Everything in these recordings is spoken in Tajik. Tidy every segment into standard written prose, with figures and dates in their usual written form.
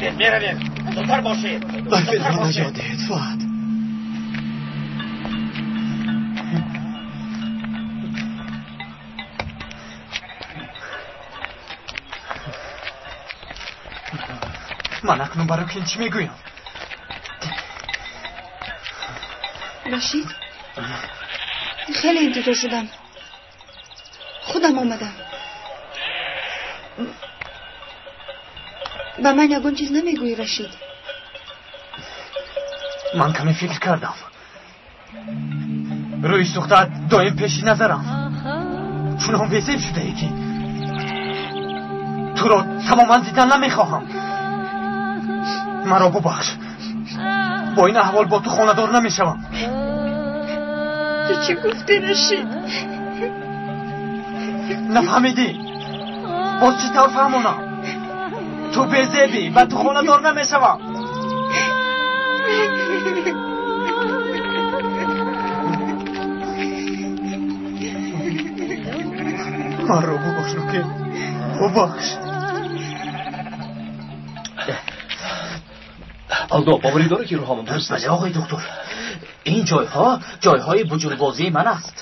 Бандед, меравем. Зудтар бошед. Рафиқро наҷот диҳед, Фуад. Ман акнун ба Рукин чӣ мегӯям? Рашид, хеле интизор шудам. Худам омадам. Ба ман ягон чиз намегӯӣ, Рашид? Ман каме фикр кардам. Рӯи сӯхтаат доим пеши назарам. Чунон безеб шудаӣ, ки туро тамоман дидан намехоҳам. Маро бубахш. Бо ин аҳвол бо ту хонадор намешавам. Ту чӣ гуфтӣ, Рашид? Нафаҳмидӣ? Боз чӣ тавр фаҳмонам? Ту безебӣ, ба ту хонадор намешавам. Маро бубахш, Рукин. Бубахш. Алдо, боварӣ дорӣ, ки рӯҳамон дуруст аст? Бале, оғои доктор. Ин ҷойҳо ҷойҳои буҷурбозии ман аст.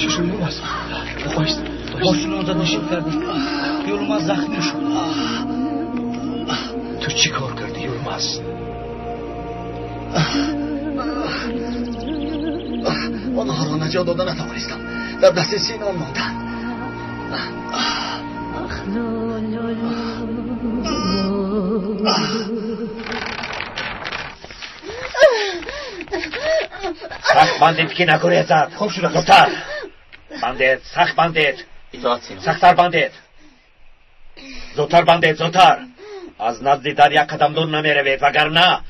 Чӣ шуд, Юлмаз? Оҳиста. Мошинро нишин кардем. Юлмаз захмӣ шуд. Ту чӣ кор кардӣ, Юлмаз? Онҳоро наҷот дода натавонистам. Дар дасти Синон монданд. Сахт бандед, ки нагурезад. Хуб шуда. Зудтар бандед, сахт бандед. Сахттар бандед. Зудтар бандед, зудтар. Аз назди дар як қадам дур намеравед, вагарна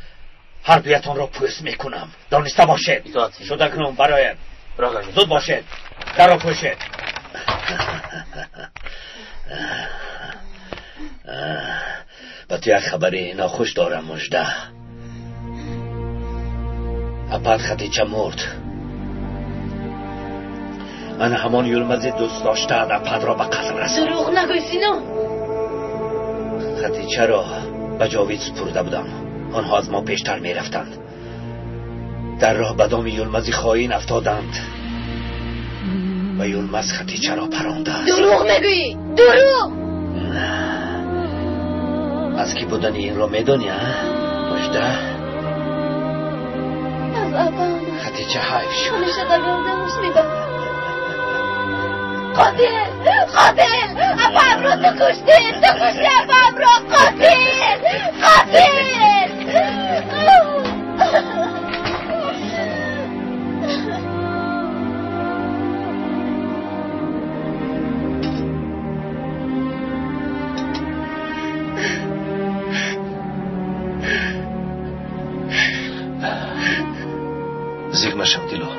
ҳардуятонро пӯст мекунам. Дониста бошед. Шуда кунун бароед. Зуд бошед, дарро пӯшед. Ба ту як хабари нохуш дорам, Мужда. Апад Хатича мурд. Ман ҳамон Юлмази дӯст доштаат ападро ба қатл расонд. Дурӯғ нагӯй, Сино. Хатичаро ба Ҷовид супурда будам. Онҳо аз мо пештар мерафтанд. Дар роҳ ба доми Юлмази хоин афтоданд ва Юлмаз Хатичаро парондааст. Дурӯғ мегӯӣ, дурӯғ. Аз кӣ будани инро медонӣ, а, Мужда? Аз апам. Хатича ҳайф шуд. Ҳамеша дар гавдамаш мебарад. Қотил! Қотил! Апамро ту куштӣ! Ту куштӣ апамро! Қотил! Қотил! Зиқ нашав, Дило.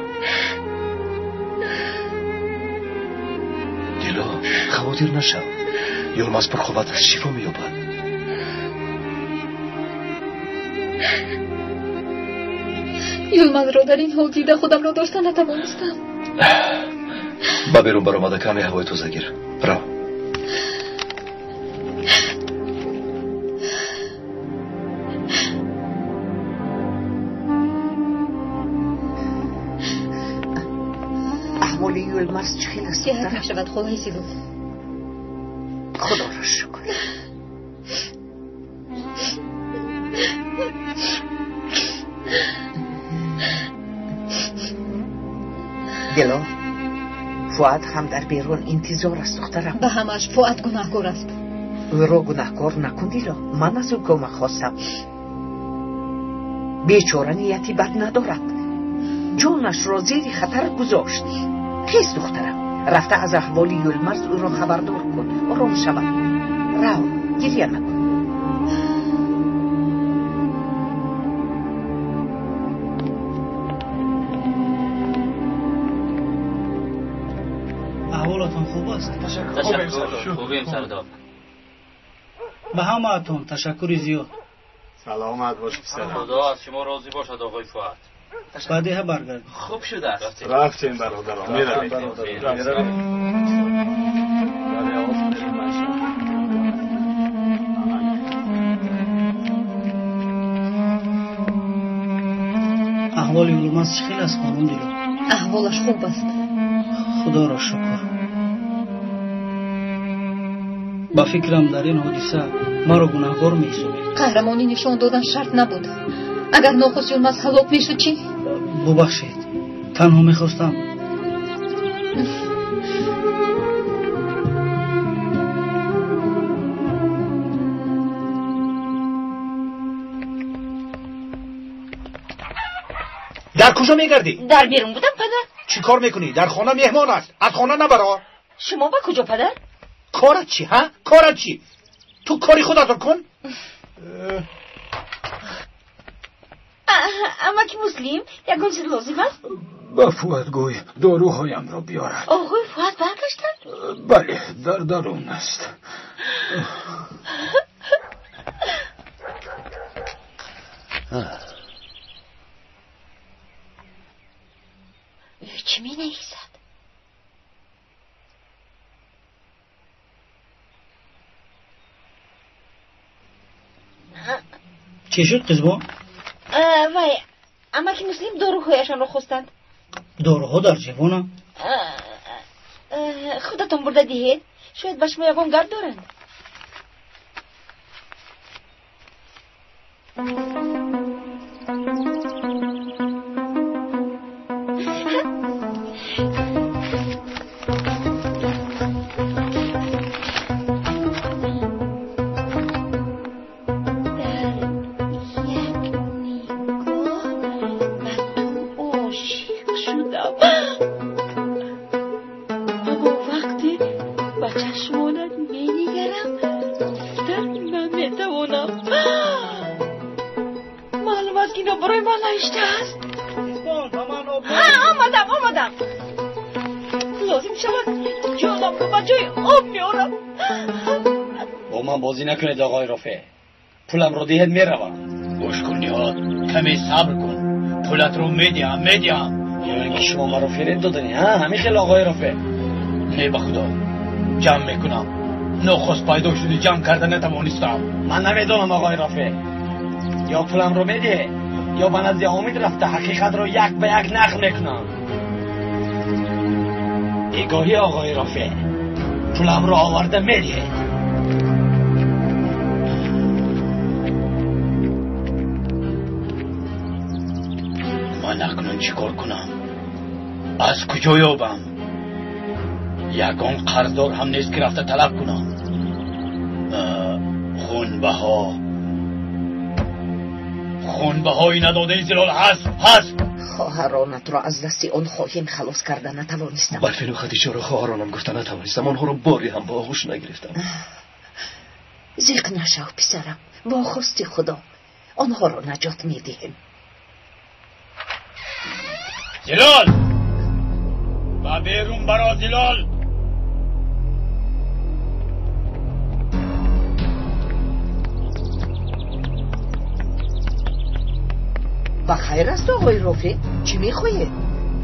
Дило, хавотир нашав. Юлмаз пурқувват аст, шифо меёбад. Юлмазро дар ин ҳол дида худамро дошта натавонистам. Ба берун баромада каме ҳавои тоза гир. Рав. Аҳволи Юлмаз чӣ хел аст? Сиҳат мешавад, холаи Силу. Худоро шукр. Дило, Фуад ҳам дар берун интизор аст, духтарам. Ба ҳамаш Фуад гунаҳкор аст. Ӯро гунаҳкор накун, Дило. Ман аз ӯ кӯмак хостам. Бечора нияти бад надорад. Ҷонашро зери хатар гузошт. Хез, духтарам, рафта аз аҳволи Юлмарз ӯро хабардор кун. Ором шавад. Рав, гиря накун. Аҳволатон хуб аст? Ташаккур. Хубем, сардор. Ба ҳамаатон ташаккури зиёд. Саломат бош писарам. Худо аз шумо розӣ бошад, оғои Фуад. Ба деҳа баргардем. Хуб шудааст. Рафтем бародарон, меравем. Аҳволи Юлмаз чӣ хел аст, хонум Дило? Аҳволаш хуб аст. Худоро шукр. Ба фикрам дар ин ҳодиса маро гунаҳгор меҳисобед. Қаҳрамонӣ нишон додан шарт набуд. Агар нохост Юлмаз ҳалок мешуд чӣ? Бубахшед, танҳо мехостам. Дар куҷо мегардӣ? Дар берун будам, падар. Чӣ кор мекунӣ? Дар хона меҳмон аст. Аз хона набаро. Шумо ба куҷо, падар? Корат чӣ, ҳа? Корат чӣ? Ту кори худатро кун. Амаки Муслим, ягон чиз лозим аст? Ба Фуад гӯй доруҳоямро биёрад. Оғои Фуад баргаштанд? Бале, дар дарун аст. Чӣ менависад? Чӣ шуд, қизбон? Вай, амаки Муслим доруҳояшонро хостанд. Доруҳо дар ҷевонам. Худатон бурда диҳед, шояд ба шумо ягон гап доранд. Накунед оғои Рофеъ, пуламро диҳед меравам. Гӯш кун Ниҳод, каме сабр кун, пулатро медиҳам, медиҳам. Ё ин ки шумо маро фиреб додани, ҳа? Ҳамин хел оғои Рофеъ? Не, ба худо, ҷамъ мекунам. Нохост пайдо шуди, ҷамъ карда натавонистам. Ман намедонам оғои Рофеъ, ё пуламро медиҳе, ё ба назди Ҳомид рафта ҳақиқатро як ба як нақл мекунам. Бегоҳӣ оғои Рофеъ, пуламро оварда медиҳед. Ман акнун чӣ кор кунам? Аз куҷо ёбам? Ягон қарздор ҳам нест ки рафта талаб кунам. Хунбаҳо, хунбаҳои надодаи Зилол ҳаст, ҳаст. Хоҳаронатро аз дасти он хоҳин халос карда натавонистам. Барфину Хадичаро хоҳаронам гуфта натавонистам. Онҳоро боре ҳам ба оғӯш нагирифтам. Зиқ нашав, писарам, бо хости Худо онҳоро наҷот медиҳем. Зилол! Ба берун баро, Зилол! Ба хайр аст, оғои Рофеъ? Чӣ мехоҳед?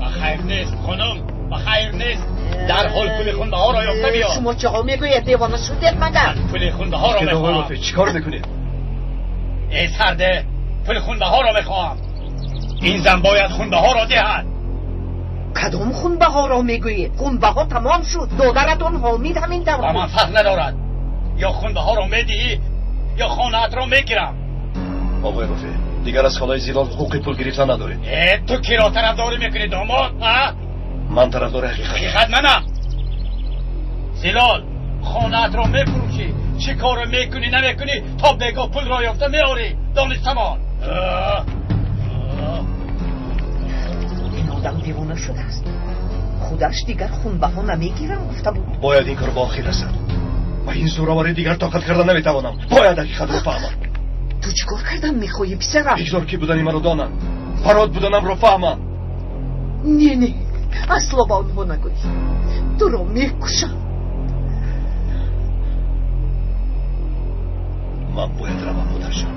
Ба хайр нест, хонум, ба хайр нест. Дарҳол пули хунбаҳоро ёфта биё. Шумо чиҳо мегӯед? Девона шудед магар? Пули хунбаҳоро мехоҳам. Оғои Рофеъ, чӣ кор мекунед? Эй сарде, пули хунбаҳоро мехоҳам. Ин зан бояд хунбаҳоро диҳад. Кадом хунбаҳоро мегӯед? Хунбаҳо тамом шуд. Додаратон Ҳомид ҳамин тавр. Ба ман фарқ надорад. Ё хунбаҳоро медиҳӣ, ё хонаатро мегирам. Оғои Рофеъ, дигар аз холаи Зилол ҳуқуқи пул гирифтан надоред. Ту киро тарафдорӣ мекунӣ, домод? Ман тарафдори ҳақиқат. Ҳақиқат манам. Зилол, хонаатро мефурӯшӣ. Чӣ коро мекунӣ, намекунӣ, то бегоҳ пулро ёфта меорӣ. Донистамон. Ин одам девона шудааст. Худаш дигар хунбаҳо намегирам гуфта буд. Бояд ин кор ба охир расад. Ба ин зӯроварӣ дигар тоқат карда наметавонам. Бояд ҳақиқатро фаҳмам. Ту чӣ кор кардан мехоҳӣ, писарам? Бигзор ки будани маро донанд, фарод буданамро фаҳманд. Не, не, асло ба онҳо нагӯй. Туро мекушам. Ман бояд равам, модарҷон.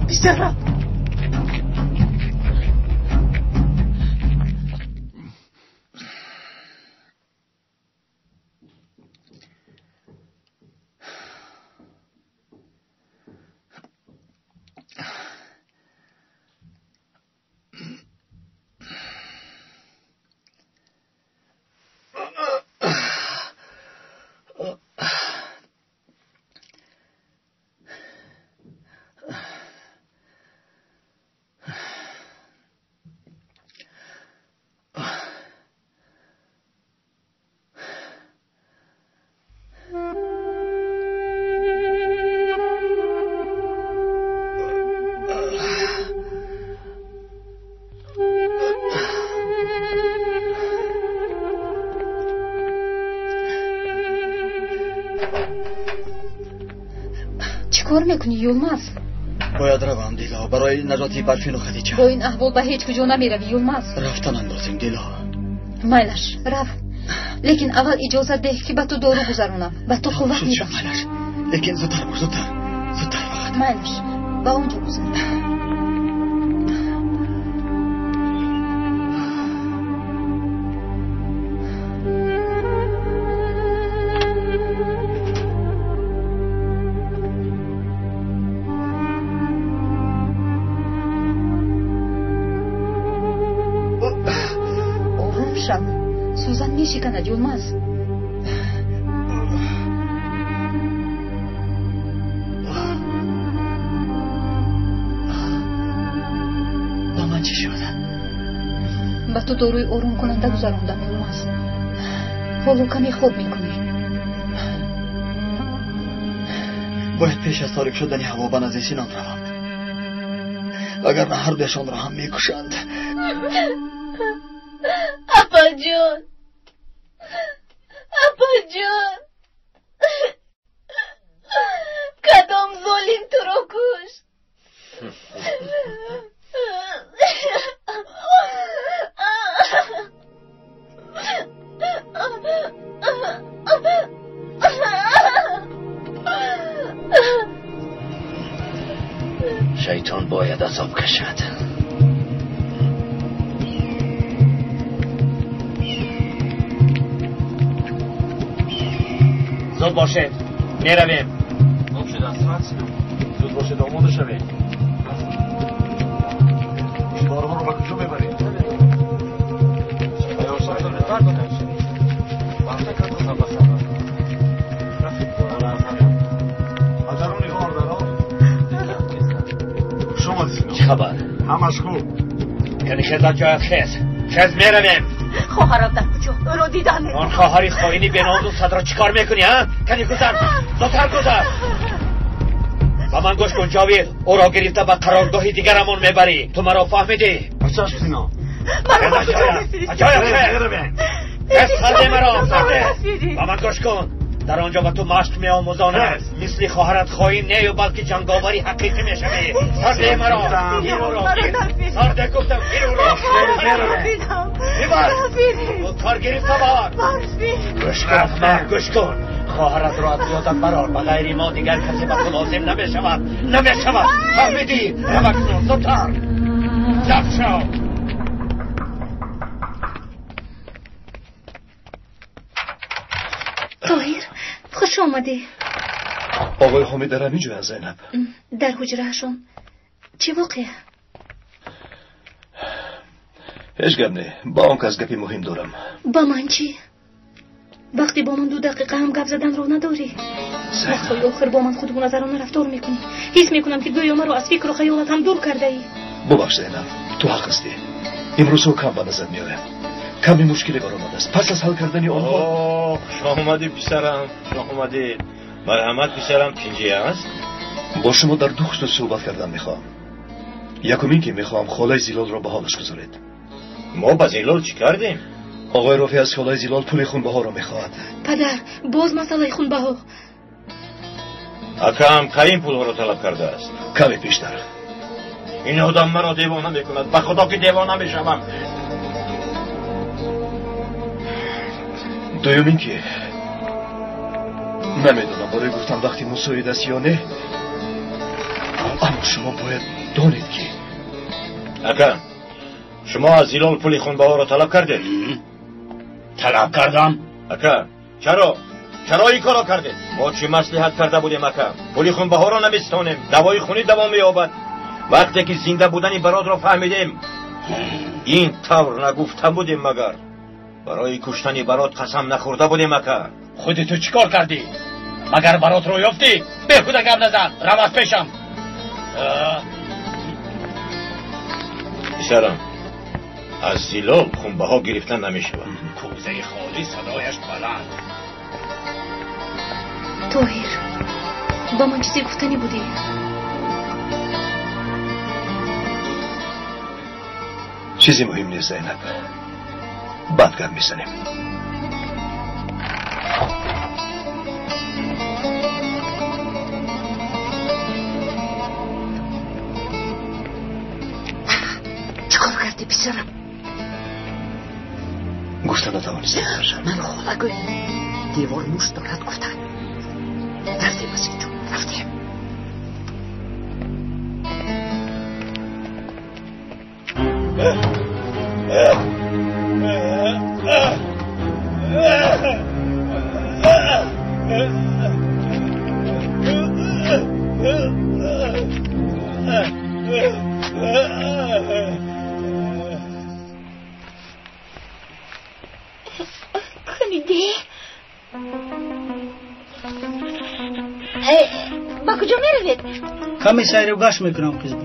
Писарам. Кор мекунӣ, Юлмаз? Бояд равам, Дило, барои наҷоти Барфину Хадича. Бо ин аҳвол ба ҳеҷ куҷо намеравӣ, Юлмаз. Рафтанам лозим, Дило. Майлаш, рав. Лекин аввал иҷозат деҳ, ки ба ту дору гузаронам. Ба ту қувват мебахшам. Майлаш, лекин зудтар бош, зудтар. Зудтар фақат. Майлаш, ба он ҷо гузар. Сӯзан мешиканад, Юлмаз. Ба ман чӣ шуд? Ба ту доруи оромкунанда гузарондам, Юлмаз. Ҳоло каме хоб мекунӣ. Бояд пеш аз торик шудани ҳаво ба назди Синон равам, вагарна ҳардуяшонро ҳам мекушанд. Апаҷон, апаҷон, кадом золим туро кушт? Шайтон бояд азоб кашад. Зуд бошед, меравем. Хуб шуд, зуд бошед, омода шавед. Ин борҳоро ба куҷо мебаред? Чӣ хабар? Ҳамаш хуб. Яъне хез аз ҷоят хез. Хез, меравем. Хоҳарам дар куҷо? Ӯро дидам. Он хоҳари хоини беномусу садро чӣ кор мекунӣ, а? Кани гузар, зудтар гузар. Ба ман гӯш кун, Ҷовид. Ӯро гирифта ба қароргоҳи дигарамон мебарӣ. Ту маро фаҳмидӣ? Чашм, Сино. Маро ба куҷо мефиристӣ? Ҷоят хез. Хез, сарде маро, сарде. Ба ман гӯш кун. Дар он ҷо ба ту машқ меомӯзонам. Мисли хоҳарат хоин нею, балки ҷанговари ҳақиқӣ мешавӣ. Сарде маро, гир ӯро, гир. Сарде гуфтам, гир ӯро. Бибар. Зудтар гирифта бар. Гӯш кун, аҳмақ, гӯш кун. Хоҳаратро аз ёдат барор. Ба ғайри мо дигар касе ба ту лозим намешавад. Намешавад. Фаҳмидӣ? Рав акнун, зудтар. Ҷаб шав. Тоҳир, хуш омадӣ. Оғои Ҳомид дар ҳамин ҷоянд, Зайнаб. Дар ҳуҷраашон. Чӣ воқеа? Ҳеҷ гап не. Ба он кас гапи муҳим дорам. Ба ман чӣ? Вақте бо ман 2 дақиқа ҳам гап заданро надорӣ. Вақтҳои охир бо ман худгуназарона рафтор мекунӣ. Ҳис мекунам, ки гӯё маро аз фикру хаёлат ҳам дур кардаӣ. Бубахш, Зайнаб, ту ҳақ ҳастӣ. Имрӯзҳо кам ба назар меояд. Каме мушкиле баромадааст. Пас аз ҳал кардани онҳо. Хуш омадӣ, писарам, хуш омадӣ. Марҳамат, писарам, тинҷӣ аст? Бо шумо дар 2 хусус суҳбат кардан мехоҳам. Якум ин ки мехоҳам холаи Зилолро ба ҳолаш гузоред. Мо ба Зилол чӣ кардем? Оғои Рофеъ аз холаи Зилол пули хунбаҳоро мехоҳад. Падар, боз масъалаи хунбаҳо. Акам кай ин пулҳоро талаб кардааст? Каме пештар. Ин одам маро девона мекунад. Ба худо ки девона мешавам. Дуюм ин ки Намедонам барои гуфтан вақти мусоид аст ё не, аммо шумо бояд донед ки ака, шумо аз Зилол пули хунбаҳоро талаб кардед? Талаб кардам. Ака, чаро? Чаро ин корро кардед? Мо чӣ маслиҳат карда будем, ака? Пули хунбаҳоро наместонем, давои хунӣ давом меёбад. Вақте ки зинда будани бародро фаҳмидем, ин тавр нагуфта будем магар? Барои куштани барод қасам нахӯрда будем, ака. Худи ту чӣ кор кардӣ? Магар бародро ёфтӣ? Бехуда гап назан, рав аз пешам. Писарам, аз Зилол хунбаҳо гирифта намешавад. Кӯзаи холӣ садояш баланд. Тоҳир, ба ман чизе гуфтанӣ будӣ? Чизи муҳим нест, Зайнаб. Баъд гап мезанем. Чӣ кор кардӣ, писарам? Гуфта натавонистам, модарҷон. Ман хола гӯй, девор мушт дорад гуфтан. Рафтем аз инҷо, рафтем. Ба куҷо меравед? Каме сайру гашт мекунам, қизбо.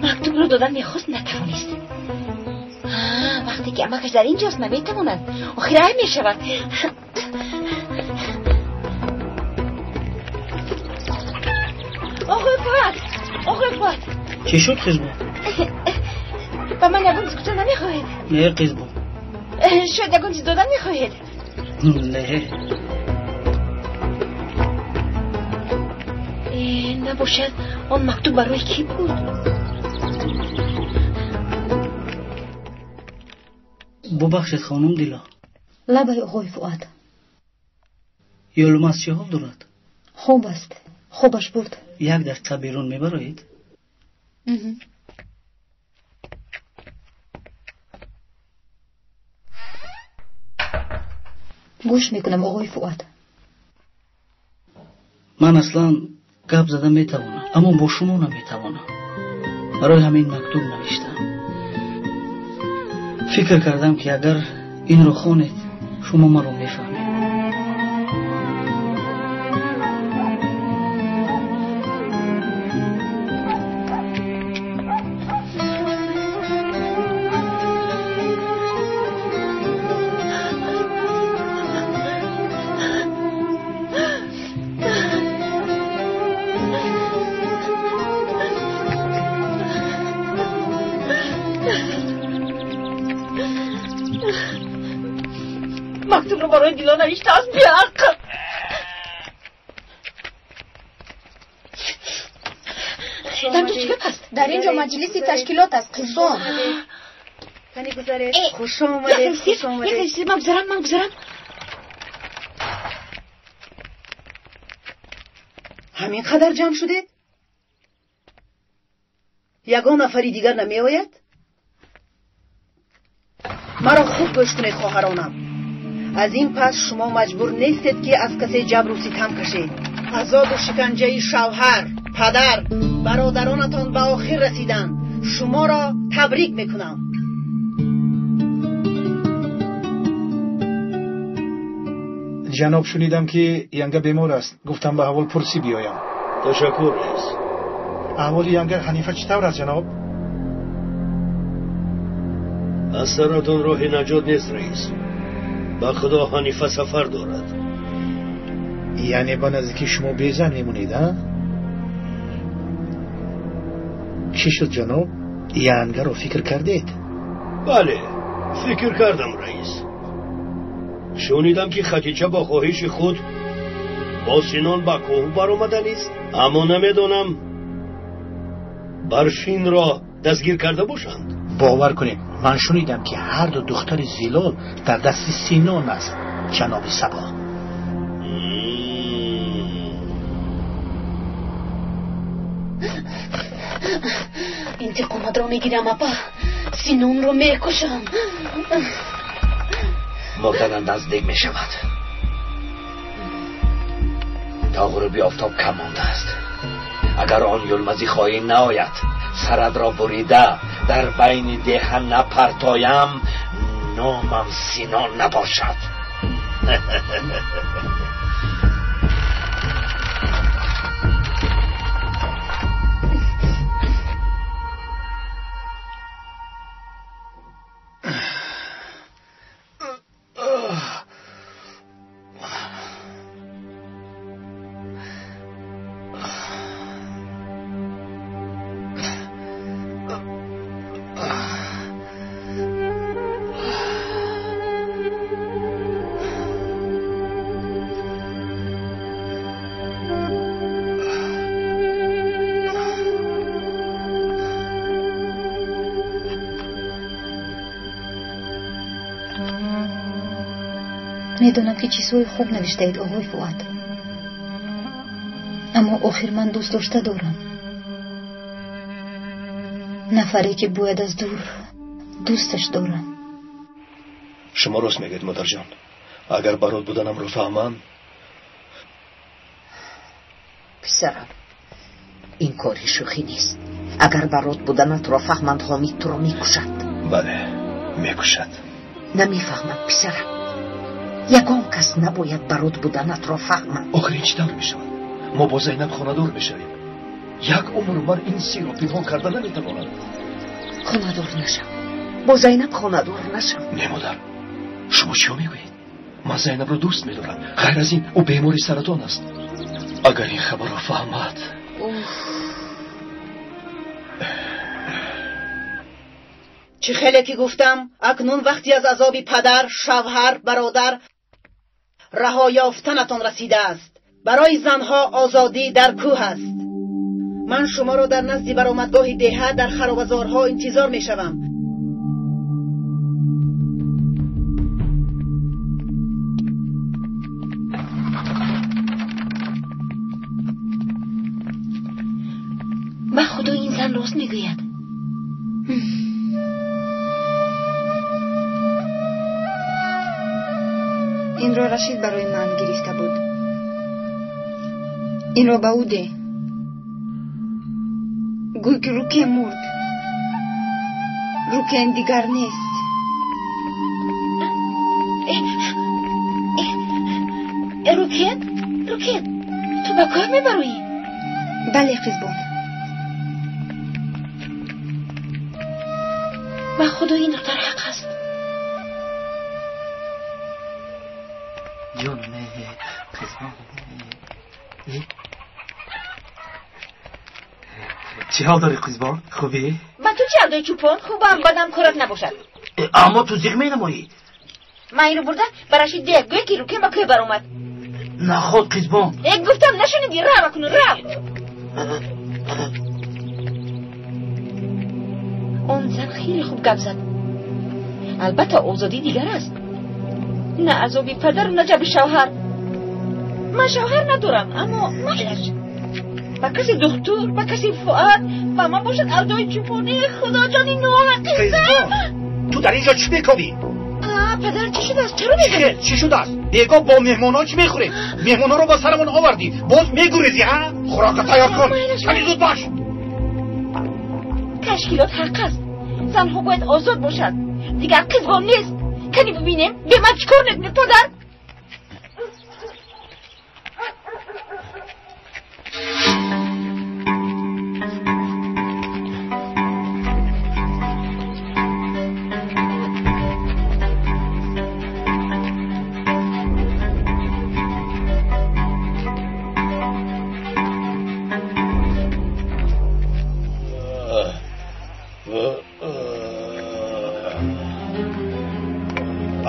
Мактубро додан мехост, натавонист. Вақте ки амакаш дар ин ҷост, наметавонад. Охир айб мешавад. Оғои Фуад, оғои Фуад. Чӣ шуд, қизбо? Ба ман ягон чиз гуфтан намехоҳед? Не, қизбо. Шояд ягон чиз додан мехоҳед? Не. Набошад, он мактуб барои кӣ буд? Бубахшед, хонум Дило. Лабай, оғои Фуад. Ёлмаз чӣ ҳол дорад? Хуб аст, хобаш бурд. Як дақиқа берун мебароед? Гӯш мекунам, оғои Фуад. Ман аслан гап зада метавонам, аммо бо шумо наметавонам. Барои ҳамин мактуб навиштам. Фикр кардам ки агар инро хонед, шумо маро мефаҳмед. Мактубро барои Дило навиштааст, беақл. Дар инҷо чӣ гап аст? Дар инҷо маҷлиси ташкилот аст, қизон. Хуш омадед, хуш омадед. Ман гузарам, ман гузарам. Ҳамин қадар ҷамъ шудед? Ягон нафари дигар намеояд? Маро хуб гӯш кунед, хоҳаронам. Аз ин пас шумо маҷбур нестед ки аз касе ҷабру ситам кашед. Азобу шиканҷаи шавҳар, падар, бародаронатон ба охир расиданд. Шуморо табрик мекунам. Ҷаноб, шунидам ки янга бемор аст. Гуфтам ба аҳволпурсӣ биёям. Ташаккур, раис. Аҳволи янга Ҳанифа чӣ тавр аст, ҷаноб? Аз саратон роҳи наҷот нест, раис. Ба худо Ҳанифа сафар дорад. Яъне ба наздики шумо безан мемонед, а? Чӣ шуд, ҷаноб? Янгаро фикр кардед? Бале, фикр кардам, раис. Шунидам ки Хатича бо хоҳиши худ бо Синон ба кӯҳ баромаданист, аммо намедонам Барфинро дастгир карда бошанд. Бовар кунед, ман шунидам ки ҳар ду духтари Зилол дар дасти Синон аст. Ҷаноби Сабо. Интиқоматро мегирам, апа. Синонро мекушам. Мурданам наздик мешавад. То ғуруби офтоб кам мондааст. Агар он Юлмази хоин наояд, сарадро бурида дар байни деҳа напартоям, номам Синон набошад. Медонам ки чизҳои хуб навиштаед, оғои Фуад. Аммо охир ман дӯст дошта дорам. Нафаре ки бояд аз дур дӯсташ дорам. Шумо рост мегӯед, модарҷон. Агар барот буданамро фаҳманд. Писарам, ин кори шӯхӣ нест. Агар барот буданатро фаҳманд, Ҳомид туро мекушад. Бале, мекушад. Намефаҳмам, писарам. Ягон кас набояд барот буданатро фаҳмад. Охир ин чӣ тавр мешавад? Мо бо Зайнаб хонадор мешавем. Як умр ман ин сирро пинҳон карда наметавонам. Хонадор нашав. Бо Зайнаб хонадор нашав. Не, модар, шумо чиё мегӯед? Ман Зайнабро дӯст медорам. Ғайр аз ин, ӯ бемори саратон аст. Агар ин хабарро фаҳмад. Чӣ хеле ки гуфтам, акнун вақти аз азоби падар, шавҳар, бародар раҳо ёфтанатон расидааст. Барои занҳо озодӣ дар кӯҳ аст. Ман шуморо дар назди баромадгоҳи деҳа дар харобазорҳо интизор мешавам. Ба худо ин зан рост мегӯяд. Инро Рашид барои ман гирифта буд. Инро ба ӯ деҳ. Гӯй ки Рукен мурд. Рукен дигар нест. Рукен? Рукен, ту ба кӯҳ мебароӣ? Бале, қизбон. Ба худо ин духтар ҳақ аст. Чӣ ҳол дорӣ, қизбон? Хубӣ? Ба ту чӣ ҳол дорӣ, чӯпон? Хубам, бадам корат набошад. Аммо ту зиқ менамоӣ. Ман инро бурда ба Рашид деҳ, гӯе ки Рукен ба кӯҳ баромад. Наход, қизбон. Гуфтам нашунидӣ, рав акнун, рав. Он зан хеле хуб гап зад. Албатта озодӣ дигар аст. На азоби падару на ҷабри шавҳар. Ман шавҳар надорам, аммо майлаш. Ба каси духтур, ба каси Фуад, ба ман бошад алдои чӯпонӣ. Худоҷони ноҳақиқам. Ту дар инҷо чӣ мекобӣ? Падар, чӣ шудааст? Чаро мегӯӣ? Чӣ шудааст? Бегоҳ бо меҳмонҳо чӣ мехӯрем? Меҳмонҳоро ба сарамон овардӣ, боз мегурезӣ, ҳа? Хӯрокро тайёр кун. Ками зуд бош. Ташкилот ҳақ аст. Занҳо бояд озод бошад. Дигар қизбон нест. Кани бибинем, бе ман чӣ кор мекунӣ, падар?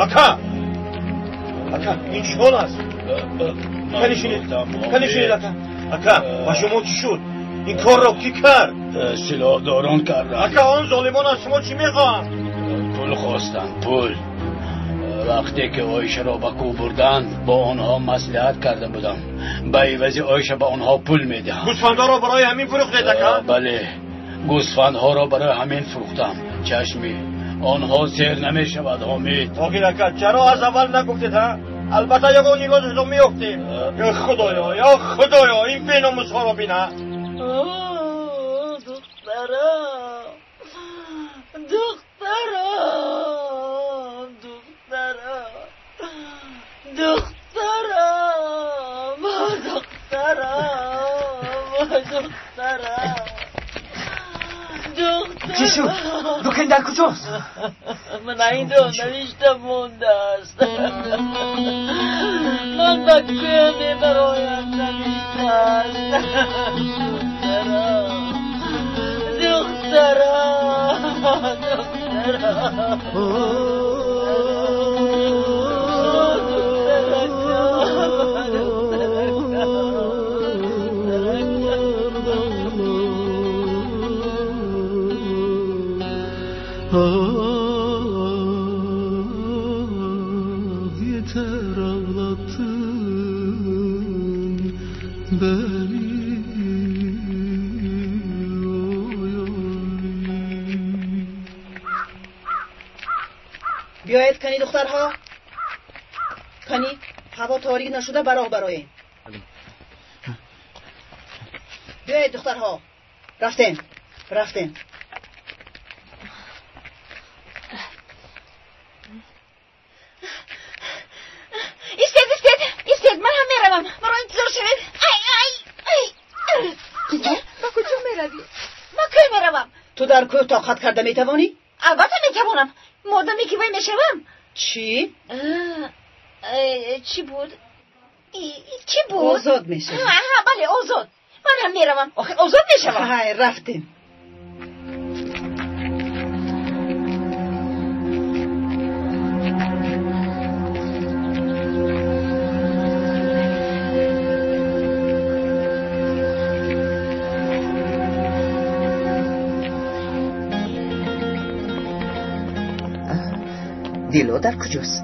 Ака! Ака, ин чӣ ҳол аст? Канишинед, ака. Ака, ба шумо чӣ шуд? Ин корро кӣ кард? Силоҳдорон карданд. Ака, он золимон аз шумо чӣ мехоҳанд? Пул хостанд, пул. Вақте ки Оишаро ба кӯҳ бурданд, бо онҳо маслиҳат карда будам. Ба ивази Оиша ба онҳо пул медиҳам. Гӯсфандҳоро барои ҳамин фурӯхтед, ака? Бале, гӯсфандҳоро барои ҳамин фурӯхтам. Чашми онҳо сер намешавад, Ҳомид. Охир ака, чаро аз аввал нагуфтед, ҳа? Албатта ягон нигоҳ меёфтем. Ё Худоё, ё Худоё, ин беномусҳоро бин, ҳа? Духтарам, духтарам, духтарам, духтарам, духтарам, духтарам. Чӣ шуд? Дукин дар куҷост? Ман инро навишта мондааст. Ман ба кӯҳ мебароям, навиштааст. Духтарам, духтарам, Yeter ağlattın beni. Биёед кани, духтарҳо, кани, ҳаво торик нашуда ба роҳ бароем. Биёед, духтарҳо, рафтем, рафтем. Истед, истед, истед, ман ҳам меравам. Маро интизор шавед. Ай, ай, ай. Ба куҷо меравӣ? Ба кӯҳ меравам. Ту дар кӯҳ тоқат карда метавонӣ? Албатта метавонам. Модаме ки вай мешавам. Чӣ? Чӣ буд? Чӣ буд? Озод мешавӣ. Ҳа, бале, озод. Ман ҳам меравам. Охир озод мешавам. Ҳай, рафтем. Дило дар куҷост?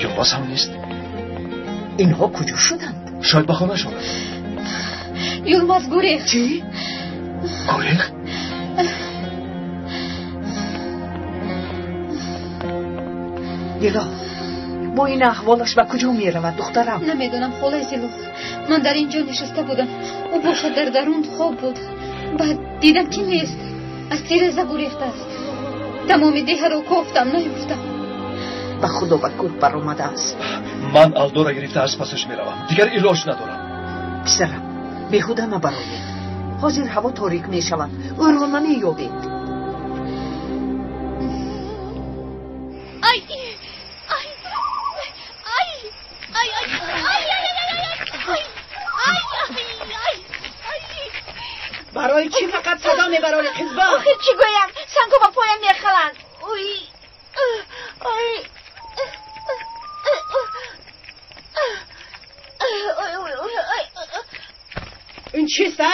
Юлмаз ҳам нест. Инҳо куҷо шуданд? Шояд ба хонаашон рафтанд. Юлмаз гурехт. Чӣ? Гурехт? Дило, бо ин аҳволаш ба куҷо меравад, духтарам? Намедонам, холаи Зило. Ман дар ин ҷо нишаста будам. Ӯ бошад дар дарун хоб буд. Баъд дидам, ки нест. Аз тиреза гурехтааст. Тамоми деҳаро кофтам, наёфтам. Ба худо ба кӯҳ баромадааст. Ман Алдора гирифта аз пасаш меравам. Дигар илоҷ надорам. Писарам, беҳуда мабароед. Ҳозир ҳаво торик мешавад. Ӯро намеёбед. Ай, ай, ай, ай, ай, ай, ай, ай, ай, ай. Барои чӣ фақат садо мебарори, қизбон? Охир чӣ гӯям? Сангҳо ба поям мехаланд. Ой, ой, ин чист, а?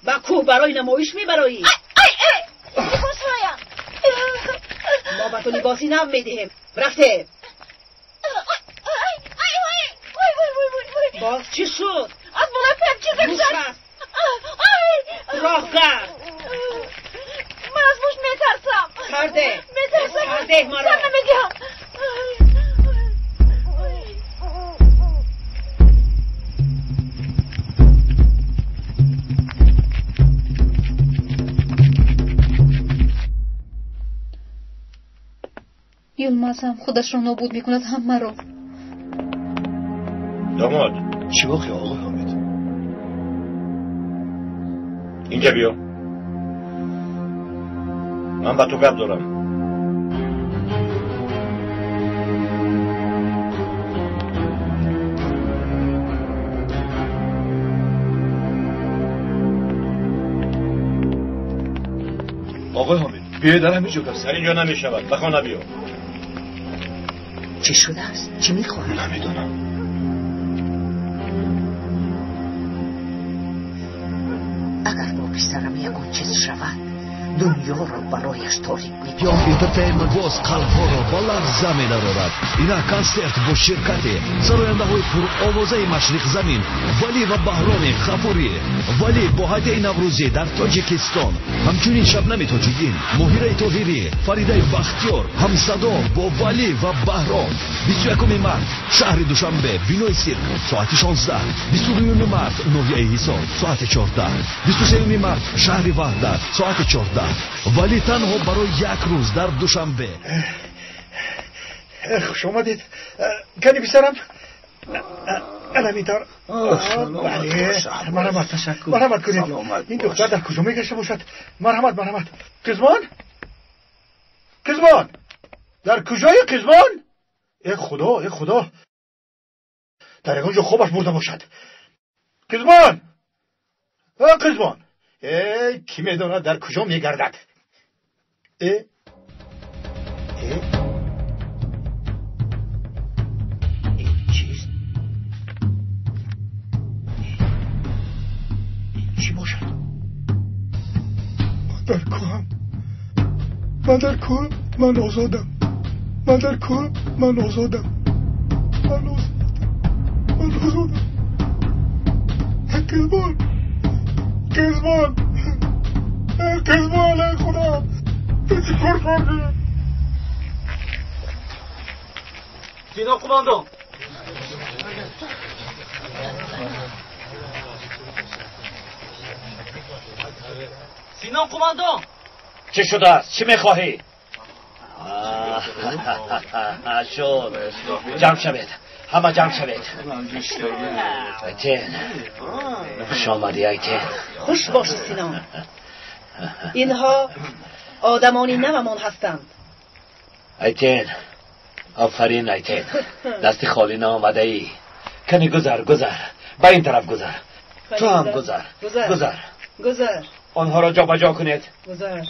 Ба кӯҳ барои намоиш мебароӣ? Либосҳоям. Мо ба ту либоси нав медиҳем. Рафтем. Боз чӣ шуд? Аз болои поям чизе гузашт. Роҳ кард. Ман аз муш метарсам. Карде. Метарсам. Карде маро. Сар намедиҳам. Юлмаз ҳам худашро нобуд мекунад, ҳам маро. Домод. Чӣ воқеа, оғои Ҳомид? Инҷа биё. Ман ба ту гап дорам. Оғои Ҳомид, биёед дар ҳамин ҷо гап Дар ин ҷо намешавад. Ба хона биё. Чӣ шудааст? Чӣ мехоҳад? Намедонам. Агар бо писарам ягон чиз шавад, Дунёро барояш торик мекунад. Young Entertainment боз қалбҳоро ба ларза медарорад. Инак консерт бо ширкати сарояндаҳои пуровозаи машриқзамин Валӣ ва Баҳроми Ғафурӣ. Валӣ бо ҳадияи наврӯзӣ дар Тоҷикистон, ҳамчунин Шабнами Тоҷиддин, Моҳираи Тоҳирӣ, Фаридаи Бахтиёр ҳамсадо бо Валӣ ва Баҳром. 21 март, шаҳри Душанбе, бинои сирк, соати 16. 22 март, ноҳияи Ҳисор, соати 14. 23 март, шаҳри Ваҳдат, соати 14. Валӣ танҳо барои як рӯз дар Душанбе. Хуш омадед. Кани писарам? Ана ҳамин тавр. Бале, марҳамат, марҳамат кунед. Ин духтар дар куҷо мегашта бошад? Марҳамат, марҳамат. Қизмон, Қизмон, дар куҷои Қизмон? Э худо, э худо, дар ягон ҷо хобаш бурда бошад. Қизмон, э Қизмон, э кӣ медонад дар куҷо мегардад. Э э ин чист? Ин чӣ бошад? Ман дар кӯҳам, ман дар кӯҳ, ман озодам. Ман дар кӯҳ, ман озодам, ман озодам, ман озодам. Қизмон, Қизмон, Қизмон, эй худо, ту чӣ кор кардӣ? Сино қумондон. Сино қумондон. Чӣ шудааст? Чӣ мехоҳӣ? Шуд. Ҷамъ шавед. Ҳама ҷамъ шавед. Айтен. Хуш омадӣ, Айтен. Хуш бошӣ, Синон. Инҳо одамони навамон ҳастанд. Айтен. Офарин, Айтен. Дасти холӣ наомадаӣ. Кани гузар, гузар. Ба ин тараф гузар. Ту ҳам гузар. Гузар. Гузар. Онҳоро ҷобаҷо кунед. Гузар.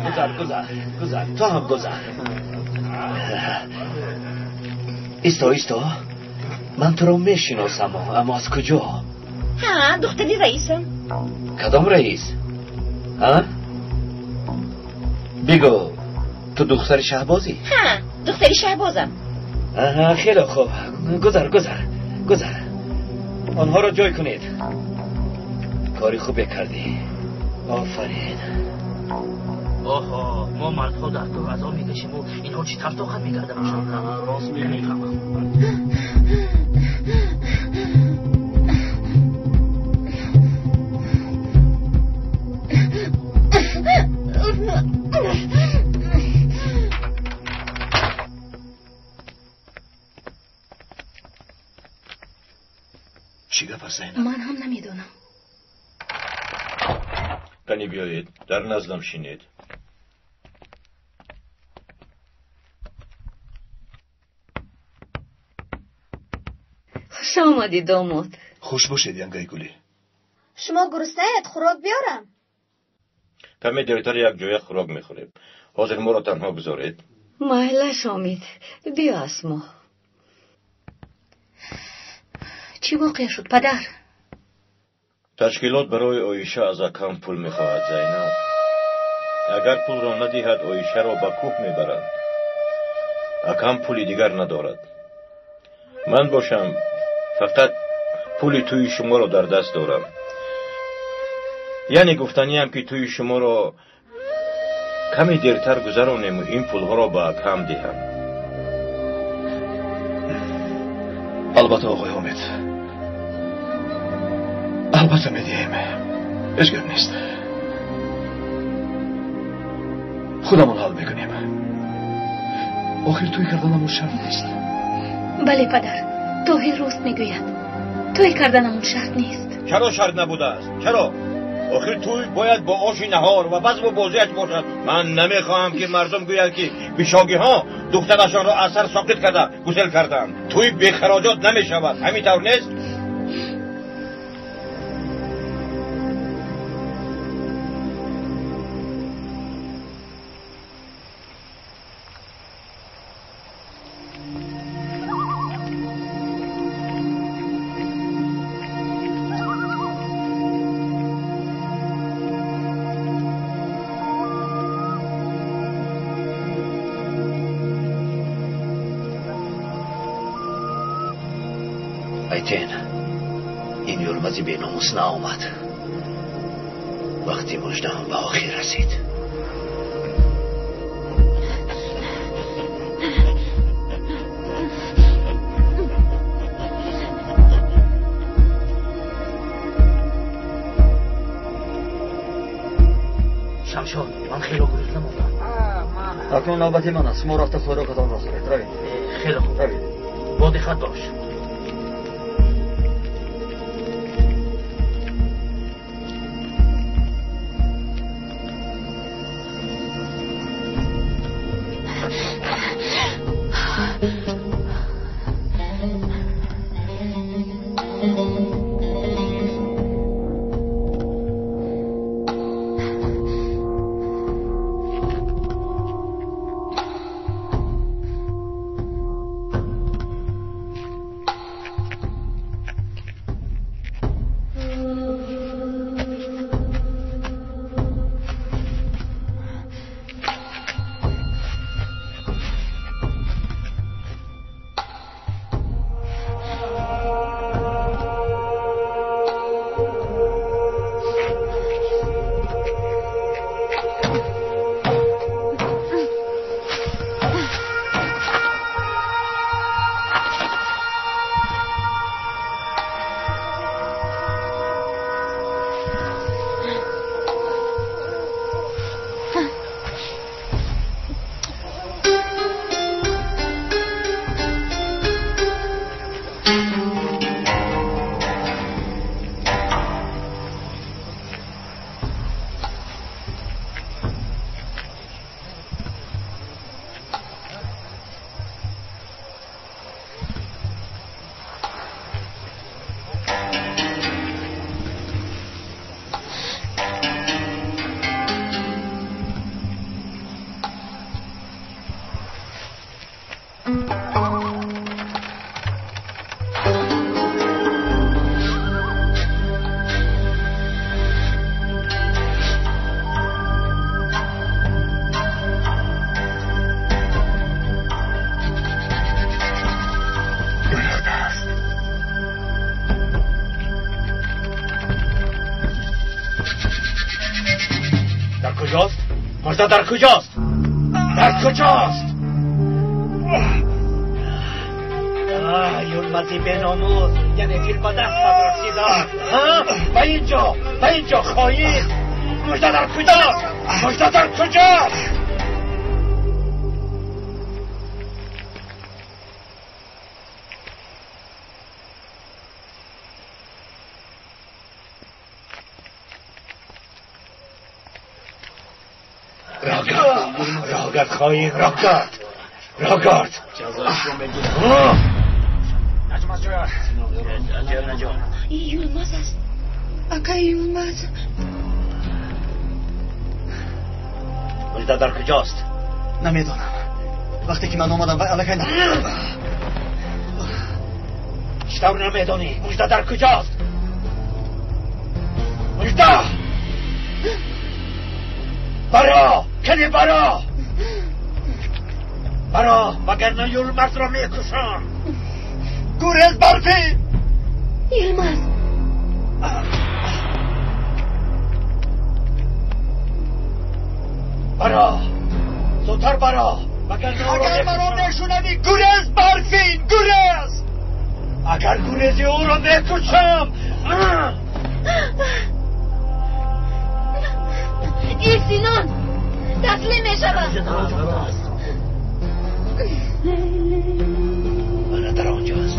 Гузар, гузар, гузар. Ту ҳам гузар. Исто, исто. Ман туро мешиносам, аммо аз куҷо? Ҳа, духтари раисам. Кадом раис? Ҳа? Бигӯ, ту духтари Шаҳбозӣ? Ҳа, духтари Шаҳбозам. Аҳа, хеле хуб. Гузар, гузар, гузар. Онҳоро ҷой кунед. Кори хубе кардӣ. Офарин. Оҳо, мо мардҳо дар кӯҳ азоб мекашиму инҳо чӣ тавр тоқат мекарда бошанд? Рост намефаҳмам. Чӣ гап аст, Зайнаб? Ман ҳам намедонам. Кани биёед, дар наздам шинед. Хуш омадӣ, домод. Хуш бошед, янгаи гулӣ. Шумо гуруснаед, хӯрок биёрам? Каме дертар якҷоя хӯрок мехӯрем. Ҳозир моро танҳо гузоред. Майлаш, Омид, биё, Асмо. Чӣ воқеа шуд, падар? Ташкилот барои Оиша аз акам пул мехоҳад, Зайнаб. Агар пулро надиҳад, Оишаро ба кӯҳ мебаранд. Акам пули дигар надорад. Ман бошам, фақат пули тӯи шуморо дар даст дорам. Яъне гуфтаниам, ки тӯи шуморо каме дертар гузаронему ин пулҳоро ба акам диҳам. Албатта, оғои Омид, албатта медиҳем. Ҳеҷ гап нест, худамон ҳал мекунем. Охир тӯй карданамон шарт нест. Бале, падар, Тоҳир рост мегӯяд. Тӯй карданамон шарт нест. Чаро шарт набудааст? Чаро? Охир тӯй бояд бо оши наҳор ва базму бозиаш бошад. Ман намехоҳам, ки мардум гӯянд, ки бишогиҳо духтарашонро аз сар соқит карда гусел карданд. Тӯй бехароҷот намешавад, ҳамин тавр нест? Айтен, ин Юлмази беномус наомад. Вақти муждаам ба охир расид. Шамшод, ман хело гурусна мондам. Акнун навбати ман аст. Шумо рафта хӯрокатонро хӯред. Равед. Хеле хуб. Равед. Бо диққат бош. Дар куҷост? Дар куҷост? Юлмази беномус, яъне фил ба дастат расидааст. Ба инҷо, ба инҷо хоин! Мужда дар куҷост? Мужда дар куҷост? راگرد خواهیم، راگرد، راگرد. Юлмаз аст. Акай Юлмаз. Мужда дар куҷост? Намедонам. Вақте ки ман омадам, вай аллакай на. Чӣ тавр намедонӣ? Мужда дар куҷост? Мужда! Баро! Кани баро! Баро, вагарна Юлмазро мекушам. Гурез, Барфин! Юлмаз! Баро! Зудтар баро! Агар маро мешунавӣ, гурез, Барфин, гурез! Агар гурези ӯро мекушам! Эй Синон, таслим мешавам. Мана дар он ҷост.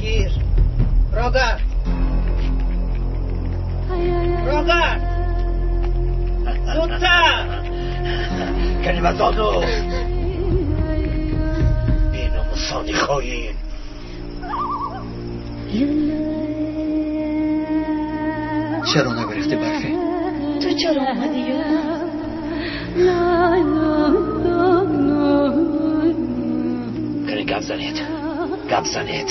Гир, Рогард, Рогард, зудтар! Калимазону! Беномусони хоин! Чаро нагурехтӣ, Барфин? Ту чаро омадӣ, Юлмаз? Кани гап занед, гап занед.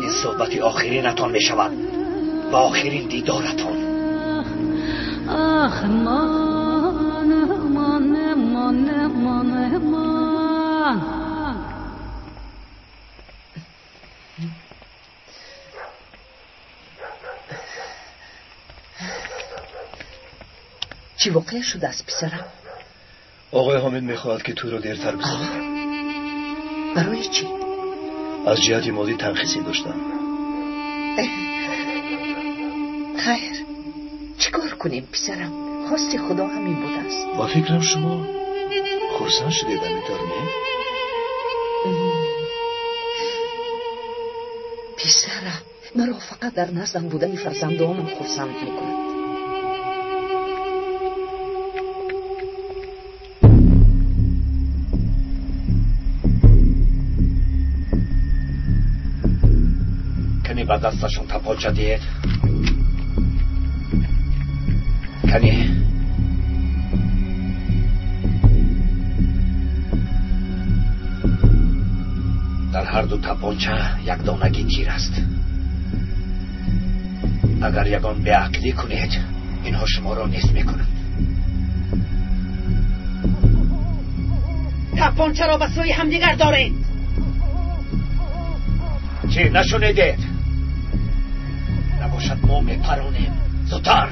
Ин суҳбати охиринатон мешавад ва охирин дидоратон. Ах, ман, ман, ман, ман, ман. Чӣ воқеа шудааст, писарам? Оғои Ҳомид мехоҳад, ки тӯйро дертар гузаронем. Барои чӣ? Аз ҷиҳати молӣ танқисӣ доштам. Хайр, чӣ кор кунем, писарам? Хости Худо ҳамин будааст. Ба фикрам, шумо хурсанд шудед, ҳаминтавр не? Писарам, маро фақат дар наздам будани фарзандонам хурсанд мекунад. Кани ба дасташон тапонча диҳед. Кани. Дар ҳар ду тапонча як донаги тир аст. Агар ягон беақлӣ кунед, инҳо шуморо нест мекунанд. Тапончаро ба сӯи ҳамдигар доред. Чӣ нашунидед? Набошад, мо мепаронем. Зудтар!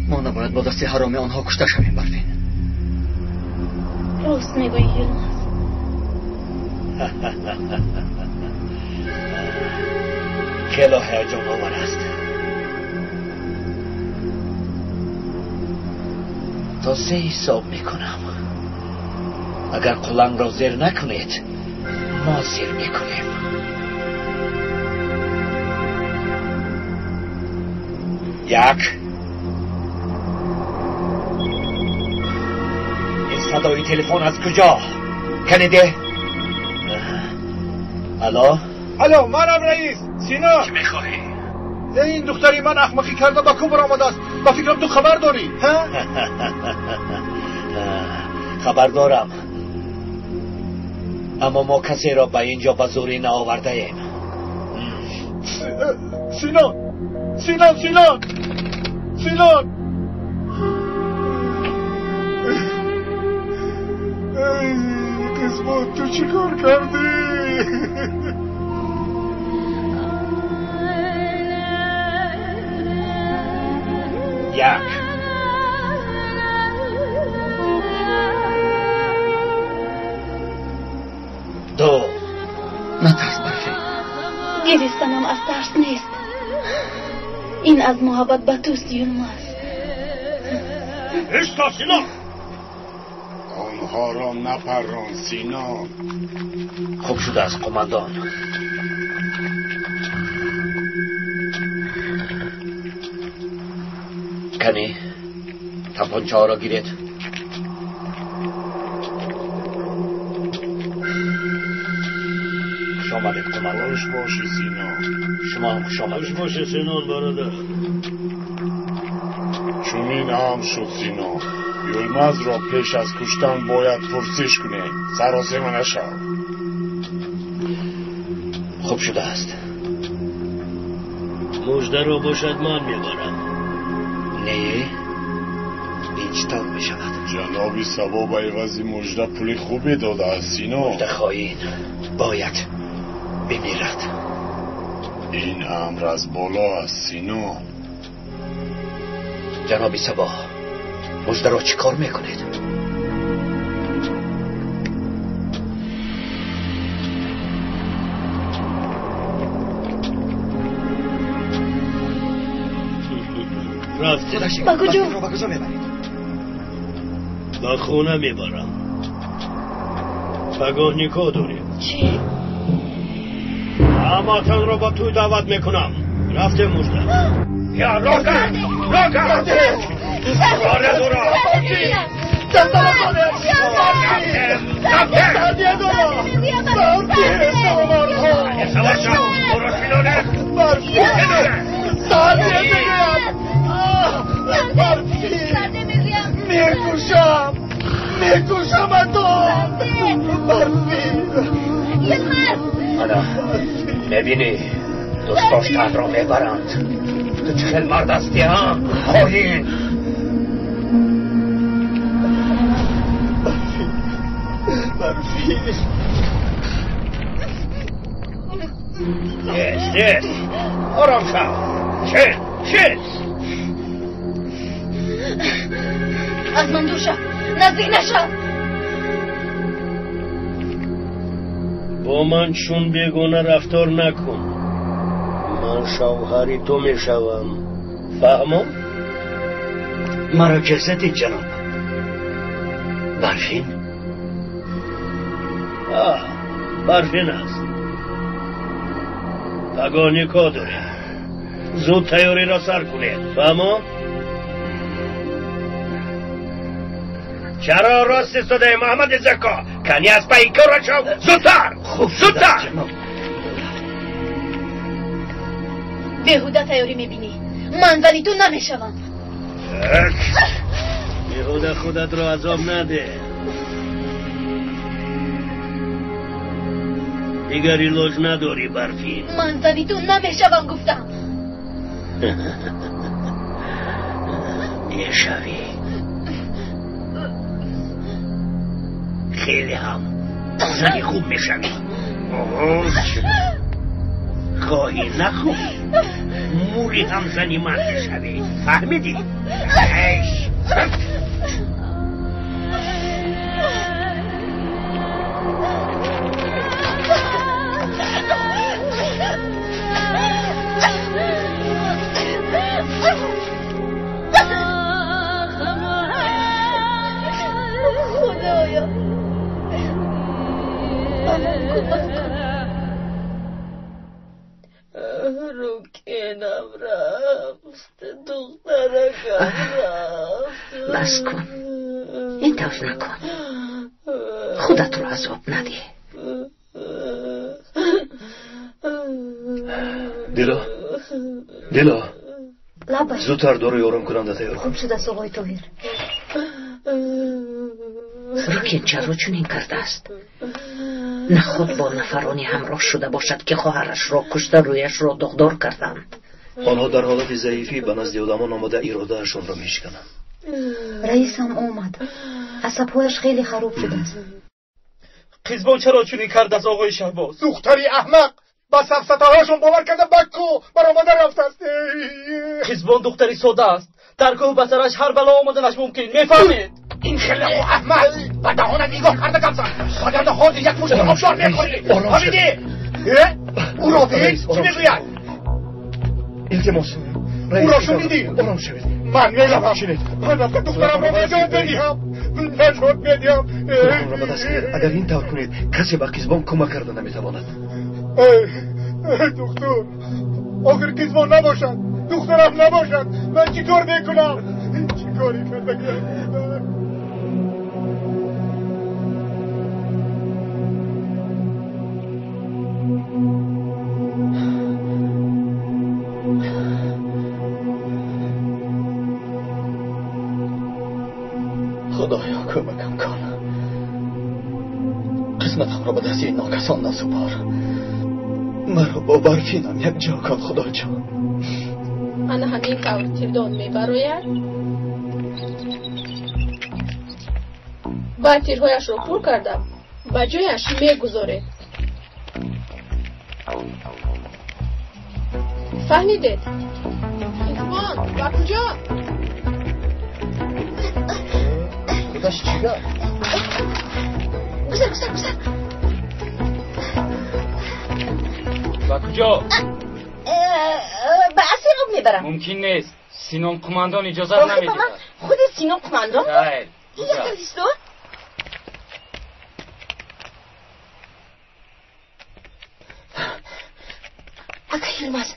Мо набояд бо дасти ҳароми онҳо кушта шавем, Барфин. Рост мегӯӣ, Юлмаз. Хело ҳаяҷоновар аст. То се ҳисоб мекунам. Агар қулангро зер накунед, мо зер мекунем. Як. Ин садои телефон аз куҷо? Каниде? Алло? Алло, манам раис. Сино. Чӣ мехоҳӣ? Ин духтари ман ахмақӣ карда ба кӯ баромадааст. Ба фикрам, ту хабар дорӣ, ҳа? Хабар дорам. Аммо мо касеро ба ин ҷо ба зӯрӣ наовардаем. Сино! Сино, Сино! Сино! Эй, қисмат, ту чӣ кор кардӣ? Як. Ду. Натарс, Барфин. Гиристанам аз тарс нест. Ин аз муҳаббат ба туст, Юлмаз. Исто, Сино! Онҳоро напаррон, Сино. Хуб шудааст, қумандон. Кани, тапончаҳоро гиред. Хуш омадед, қумандон. Хуш бошӣ, Сино. Шумо ҳам хуш омадед. Хуш бошӣ, Синон, бародар. Чунин ҳам шуд, Сино. Юлмазро пеш аз куштан бояд пурсиш кунем. Саросема нашав. Хуб шудааст. Муждаро бошад, ман мебарам. Не, ин чӣ тавр мешавад? Ҷаноби Сабо ба ивази мужда пули хубе додааст, Сино. Мужда хоин бояд бимирад. Ин амр аз боло аст, Сино. Ҷаноби Сабо, муждаро чӣ кор мекунед? Рафтем. Ба куҷо? Ба куҷо мебаред? Ба хона мебарам. Пагоҳ никоҳ дорем. Чӣ? Ҳаматонро ба тӯй даъват мекунам. Рафтем, мужда. Я, рока! Рока! Оре, дуро! Мекушам, мекушам, а то! Барфи! Юлмаз! Ана, мебинӣ, дӯст доштанро мебаранд. Ту чӣ хел мард ҳастӣ, ҳа? Хоин! Барфин. Нест, нест. Ором шав. Шин, шин. Аз ман дур шав. Наздик нашав. Бо ман чун бегона рафтор накун. Ман шавҳари ту мешавам. Фаҳмом? Маро ҷеғ задед, ҷаноб. Барфин? Барфин аст. Пагоҳ никоҳ дорем. Зуд тайёриро сар кунед. Фаҳмом? Чаро рост истодаи Муҳаммади Зако? Кани аз пайи кора шав. Зудтар! Зудтар! Беҳуда тайёрӣ мебинӣ. Ман зани ту намешавам. Беҳуда худатро азоб наде. Дигар илоҷ надорӣ, Барфин. Ман зани ту намешавам, гуфтам. Мешавӣ. Хеле ҳам зани хуб мешавӣ. Хоҳӣ нахоҳӣ, мури ҳам зани ман мешавӣ. Фаҳмидӣ? Эш! Худоё, ба ман кӯмак кун. Рукенам рафт, духтаракам рафт. Бас кун, ин тавр накун, худатро азоб надиҳ. Дило, Дило, лабай. Зудтар доруи оромкунанда тайёр кун. Хуб шудааст, оғои Тоҳир. Рукин чаро чунин кардааст? На худ бо нафароне ҳамроҳ шуда бошад, ки хоҳарашро кушта, рӯяшро доғдор карданд. Онҳо дар ҳолати заифӣ ба назди одамон омада иродаашонро мешикананд. Раисам омад. Асабҳояш хеле хароб шудааст. Қизбон чаро чунин кардааст, оғои Шаҳбоз? Духтари аҳмақ ба сафсатаҳояшон бовар карда ба кӯҳ баромада рафтааст. Қизбон духтари сода аст. Дар кӯҳ ба сараш ҳар бало омаданаш мумкин. Мефаҳмед? Ин хеле аҳмақ ба даҳона нигоҳ карда гап зад. Вагарна ҳозир як мушти обшор мехӯрӣ. Фаҳмидӣ? Ӯро бин, чӣ мегӯяд? Илтимос, ӯро шунидӣ? Ором шавед. Ман меравам. Ман рафта духтарамро наҷот медиҳам. Наҷот медиҳам. Худатонро ба даст гиред. Агар ин тавр кунед, касе ба Қизбон кӯмак карда наметавонад. Эй духтур, охир Қизбон набошад, духтарам набошад, ман чӣ кор мекунам? Чӣ коре кардагиам? Худоё, кӯмакам кун. Қисматамро ба дасти ин нокасон насупор. Маро бо Барфинам якҷо кун, Худоҷон. Ана ҳамин тавр тирдон мебарояд. Баъд тирҳояшро пур карда ба ҷояш мегузоред. Фаҳмидед? Қизбон, ба куҷо? Худаш чӣ гап? Гузар, гузар, гузар. Ба куҷо? Ба асир об мебарам. Мумкин нест. Синон қумандон иҷозат намедиҳад. Худи Синон қумандон? Хайр. Як исто. Ака Юлмаз.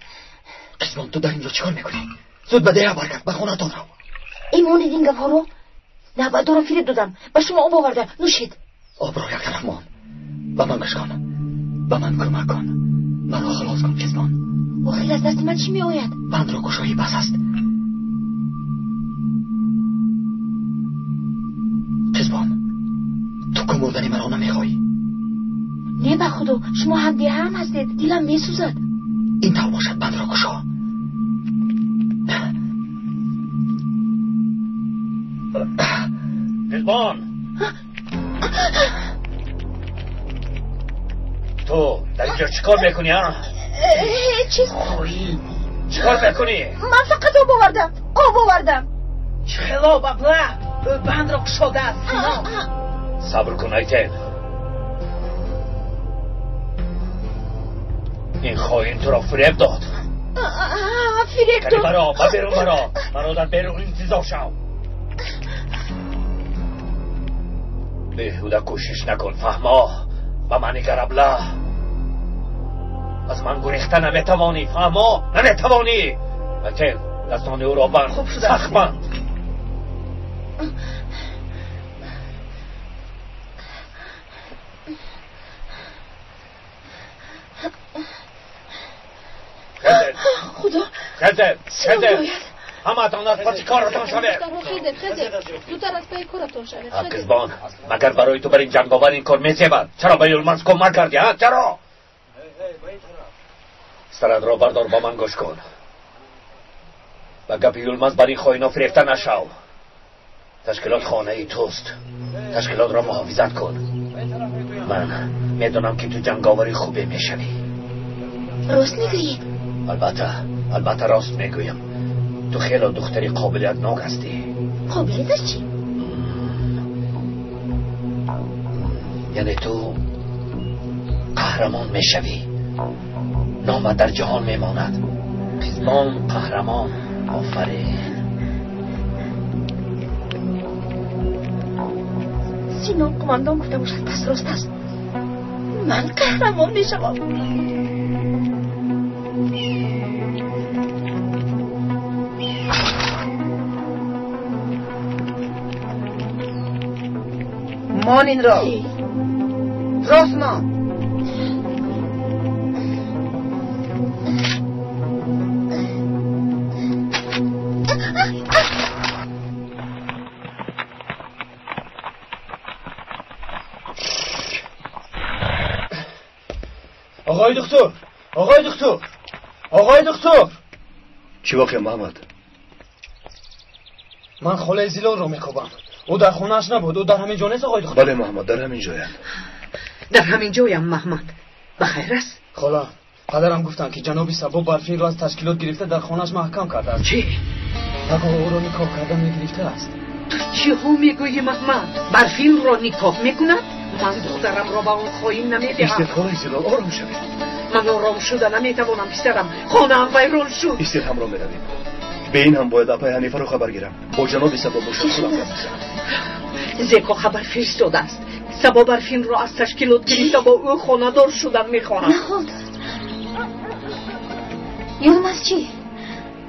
Қизбон, ту дар инҷо чӣ кор мекунӣ? Зуд ба деҳа баргард, ба хонатон рав. Имонед ин гапҳоро? Навбатдорам фиреб додам. Ба шумо об овардам. Нӯшед. Обро як тараф мон. Ба ман гӯш кун. Ба ман кӯмак кун. Маро халос кун, Қизбон. Охир аз дасти ман чӣ меояд? Бандро кушоӣ бас аст. Қизбон, ту кӯмурдани маро намехоҳӣ? Не ба худо, шумо ҳамдеҳаам ҳастед, дилам месӯзад. Ин тавр бошад, бандро кушо. Қизбон! Ту дар инҷо чӣ кор мекунӣ, а? Ҳеҷ чиз. Хоин! Чӣ кор мекунӣ? Ман фақат об овардам. Об овардам. Чӣ хел об, абла? Ӯ бандро кушодааст, Синон. Сабр кун, Айтен. Ин хоин туро фиреб дод. Фиреб дод. Баро, ба берун баро. Маро дар берун интизор шав. Беҳуда кӯшиш накун, фаҳмо. Ба ман нигар, абла. Аз ман гурехта наметавонӣ, фаҳмо? Наметавонӣ. Айтен, дастони ӯро банд. Сахт банд. Худо! Хезед! Хезед! Ҳамаатон аз паси коратон шавед! Хезед, хезед! Зудтар аз пайи коратон шавед! Қизбон, магар барои ту бар ин ҷанговар ин кор мезебад? Чаро ба Юлмаз кӯмак кардӣ, а? Чаро? Саратро бардор, ба ман гӯш кун. Ба гапи Юлмаз бар ин хоино фирефта нашав. Ташкилот хонаи туст. Ташкилотро муҳофизат кун. Ман медонам, ки ту ҷанговари хубе мешавӣ. Рост мегӯӣ? Албатта, албатта рост мегӯям. Ту хело духтари қобилиятнок ҳастӣ. Қобилияташ чӣ? Яъне ту қаҳрамон мешавӣ. Номат дар ҷаҳон мемонад. Қизбон қаҳрамон. Офарин. Синон қумандон гуфта бошад, пас рост аст. Ман қаҳрамон мешавам. Мон инро. Рост мон. آقای دکتر، آقای دکتر، آقای دکتر. چی واقع محمد؟ من خاله زیلال رو میکوبم. او در خونه‌اش نبود. او در همین جا نیست آقای دکتر؟ بله محمد، در همین جایم. در همین جایم محمد. بخیر است؟ خاله، پدرم گفتن که جناب سبا برفین رو از تشکیلات گرفته در خونه‌اش محکم کرده است. چی؟ بگو او رو نکاح کرده میگرفته است. تو چی ها میگویی محمد؟ برفین را نکاح میکند؟ من دخترم را به اون خائن نمیدهم. ایستید خاله زیلال، آرام شوید. من آرام شده نمیتوانم پسرم. خانه‌ام ویران شد. ایستید، همراه میرویم. به این هم باید اپای حنیفه رو خبر گیرم. با جناب سبا باشد خودم گپ میزنم. زیکا خبر فرستاده است. سبا برفین را از تشکیلات گرفته با او خانه‌دار شدن میخواهم. نخود. یولماز چی؟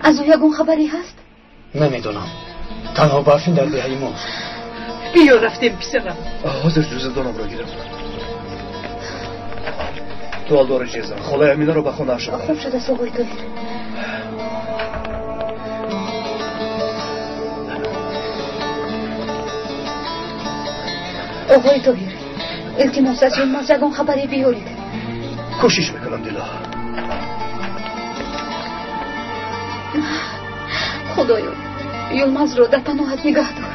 از او یگون خبری هست؟ نمیدونم. تنها برفین در دهه ماست. بیا رفتیم پسرم. حاضر جزدانم را گیرم. تو алдори чизам. Холаи Аминаро ба хонааш бибар. Хуб шудааст оғои Тоҳир. Оғои Тоҳир, илтимос аз Юлмаз ягон хабаре биёред. Кӯшиш мекунам, Дило. Худоё, Юлмазро дар паноҳат нигаҳ дор.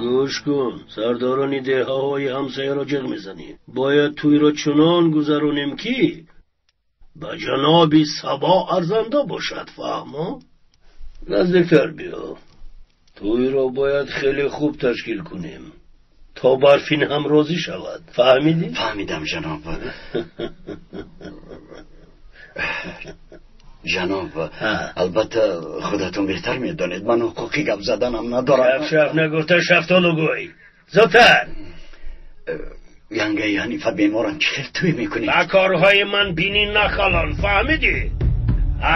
Гӯш кун, сардорони деҳаҳои ҳамсояро ҷиғ мезанем. Бояд тӯйро чунон гузаронем, ки ба ҷаноби Сабо арзанда бошад, фаҳмо? Наздиктар биё. Тӯйро бояд хеле хуб ташкил кунем, то барфин ҳам розӣ шавад. Фаҳмидӣ? Фаҳмидам, ҷаноб. Ҷаноб, албатта худатон беҳтар медонед, ман ҳуқуқи гап заданам надорам. Шаф нагуфта шафтолу гӯй. Зудтар. Янгаи Ҳанифа беморам, чӣ хел тӯй мекунед? Ба корҳои ман бинӣ нахалон, фаҳмидӣ?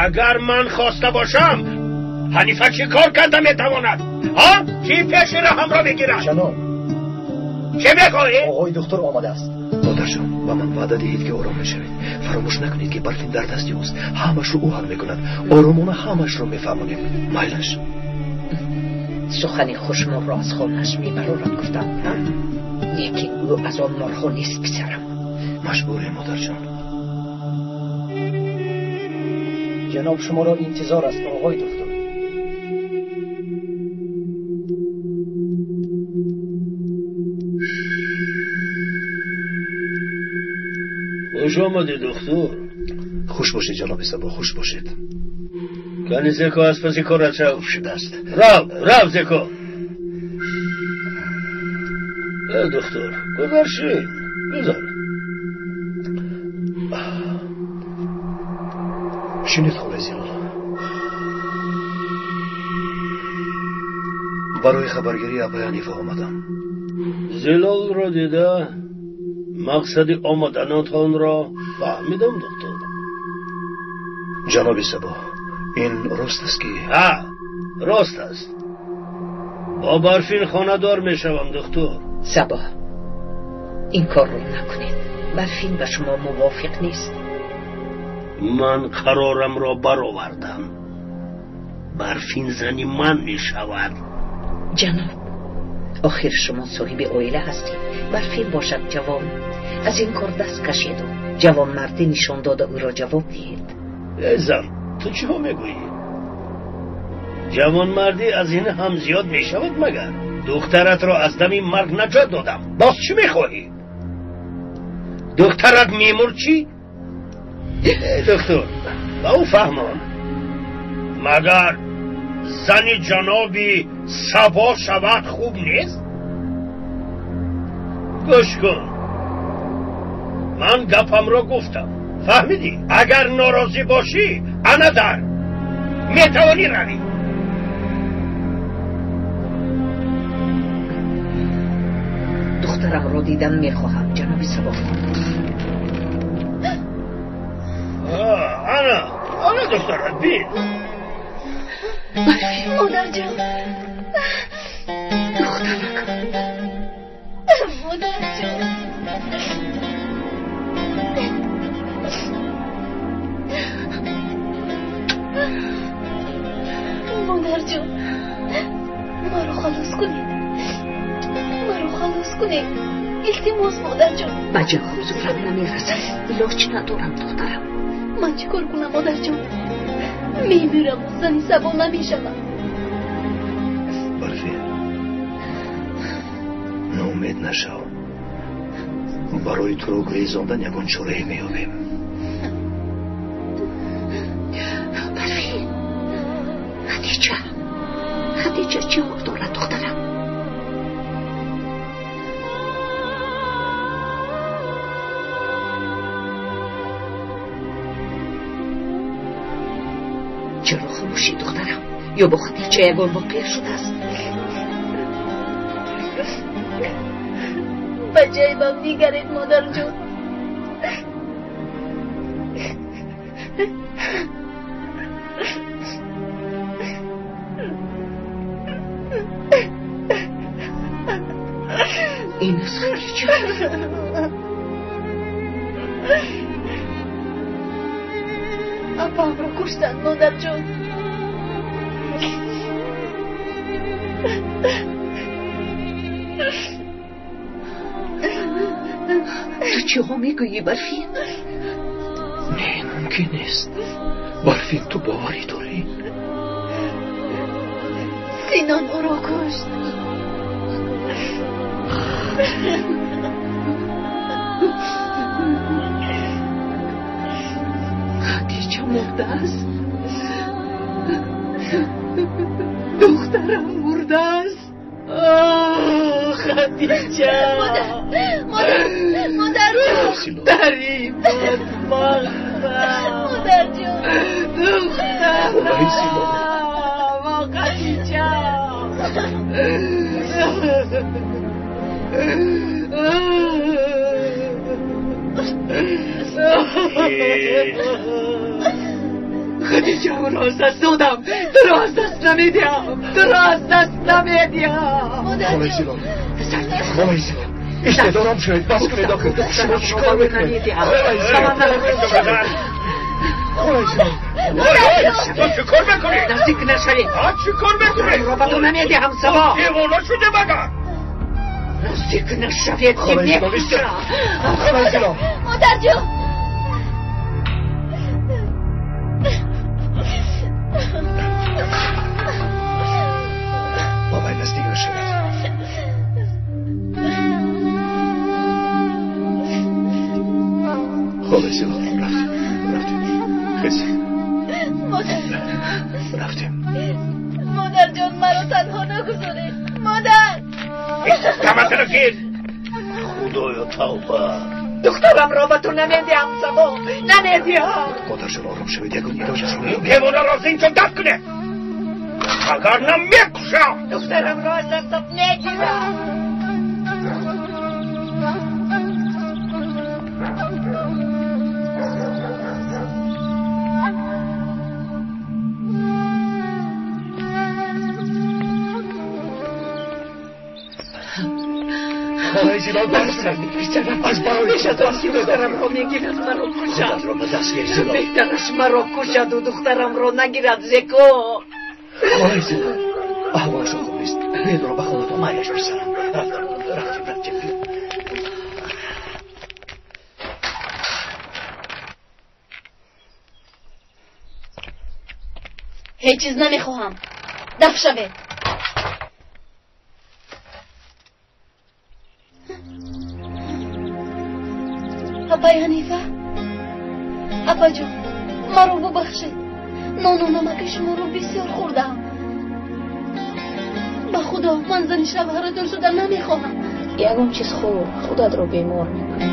Агар ман хоста бошам, Ҳанифа чӣ кор карда метавонад? Ҳа? Кӣ пеши раҳамро мегирад? Ҷаноб. Чӣ мехоҳӣ? Оғои духтур омадааст. Модарҷон, ба ман ваъда диҳед, ки ором мешавед. Фаромӯш накунед, ки барфин дар дасти ӯст. Ҳамашро ӯ ҳал мекунад. Оромона ҳамашро мефаҳмонем. Майлаш. Сухани хушмонро аз хонааш мебарорад, гуфтам. Лекин ӯ аз он морҳо нест, писарам. Маҷбурем, модарҷон. Ҷаноб шуморо интизор аст, оғои духтур. Хуш омадӣ, духтур. Хуш бошед, ҷаноби Сабо, хуш бошед. Кани Зеко аз паси корат шав. Шудааст. Рав, рав, Зеко. Э, духтур, гузар шин, гузар. Шинед, холаи Зилол. Барои хабаргирии апаи Ҳанифа омадам. Зилолро дида мақсади омаданатонро фаҳмидам, духтур. Ҷаноби Сабо, ин рост аст ки? Ҳа, рост аст. Бо Барфин хонадор мешавам, духтур. Сабо, ин корро накунед. Барфин ба шумо мувофиқ нест. Ман қарорамро баровардам. Барфин зани ман мешавад. Ҷаноб, охир шумо соҳиби оила ҳастед. Барфин бошад ҷавон. Аз ин кор даст кашеду ҷавонмардӣ нишон дода ӯро ҷавоб диҳед. Эй зан, ту чиҳо мегӯӣ? Ҷавонмардӣ аз ин ҳам зиёд мешавад магар? Духтаратро аз дами марг наҷот додам. Боз чӣ мехоҳӣ? Духтарат мемурд чӣ? Духтур, ба ӯ фаҳмон. Магар зани ҷаноби Сабо шавад хуб нест? Гӯш кун. Ман гапамро гуфтам. Фаҳмидӣ? Агар норозӣ бошӣ, ана дар. Метавонӣ равӣ. Духтарамро дидан мехоҳам, ҷаноби Сабо. Ана, ана духтарат, бин. Модарҷон. Духтаракам. Модарҷон. Модарҷон, маро халос кунед. Маро халос кунед. Илтимос, модарҷон. Ба ҷавоб зурам намерасад. Илоҷ надорам, духтарам. Ман чӣ кор кунам, модарҷон? Мемирам, зани Сабо намешавам. Барфин, ноумед нашав. Барои туро гурезондан ягон чорае меёбем. Барфин, Хадича, Хадича чӣ ҳол дорад, духтарам? Чаро хомӯшӣ, духтарам? Ё бо Хадича ягон воқеа шудааст? Ба ҷайбам нигаред, модарҷон. Ин аз Хадича. Апамро куштанд, модарҷон. Ту чиҳо мегӯӣ, Барфин? Не, мумкин нест. Барфин, ту боварӣ дорӣ? Синон ӯро кушт. Хадича мурдааст. Духтарам мурдааст. Хадича! Модар! Модар! Модарҷон! Духтари бадбахтам! Модарҷон! Духтарам! Хадича! Хадичаро аз даст додам. Туро аз даст намедиҳам. Туро аз даст намедиҳам. Холаи Зилол, холаи Зилол, иштедорам шуед, бас кунед охир. Шумо чӣ кор мекунед? Холаи Зилол, холаи Зилол, ту чӣ кор мекунӣ? Наздик нашавед. Чӣ кор мекунӣ? Туро ба ту намедиҳам, Сабо. Девона шуде магар? Наздик нашавед ки мекушам. Модарҷон! Ба вай наздик нашавед. Холаи Зилол, рафтем, рафтем. Хез. Рафтем. Модарҷон, маро танҳо нагузоред. Модар! Каматро гир! Худоё, тавба! Духтарамро ба ту намедиҳам, Сабо, намедиҳам. Модарҷон, ором шавед, ягон илоҷ аст. Девонаро зинҷо дафт кунед, вагарна мекушам. Духтарамро аз дастат мегирам. Холаи Зилол, аз барои Пеш аз он ки духтарамро мегирад, маро кушад. Худатро ба даст гир, Зилол. Беҳтараш маро кушаду духтарамро нагирад, Зеко. Холаи Зилол, аҳволашон хуб нест. Биёед, ӯро ба хонатон майлаш бисарам. Рафтем, рафтем, рафтем. Ҳеҷ чиз намехоҳам. Даф шавед. Апай Ҳанифа, апаҷон, маро бубахшед. Нону намаки шуморо бисёр хӯрдаам. Ба Худо, ман зани шавҳаратон шуда намехоҳам. Ягон чиз хӯр, худатро бемор мекунӣ.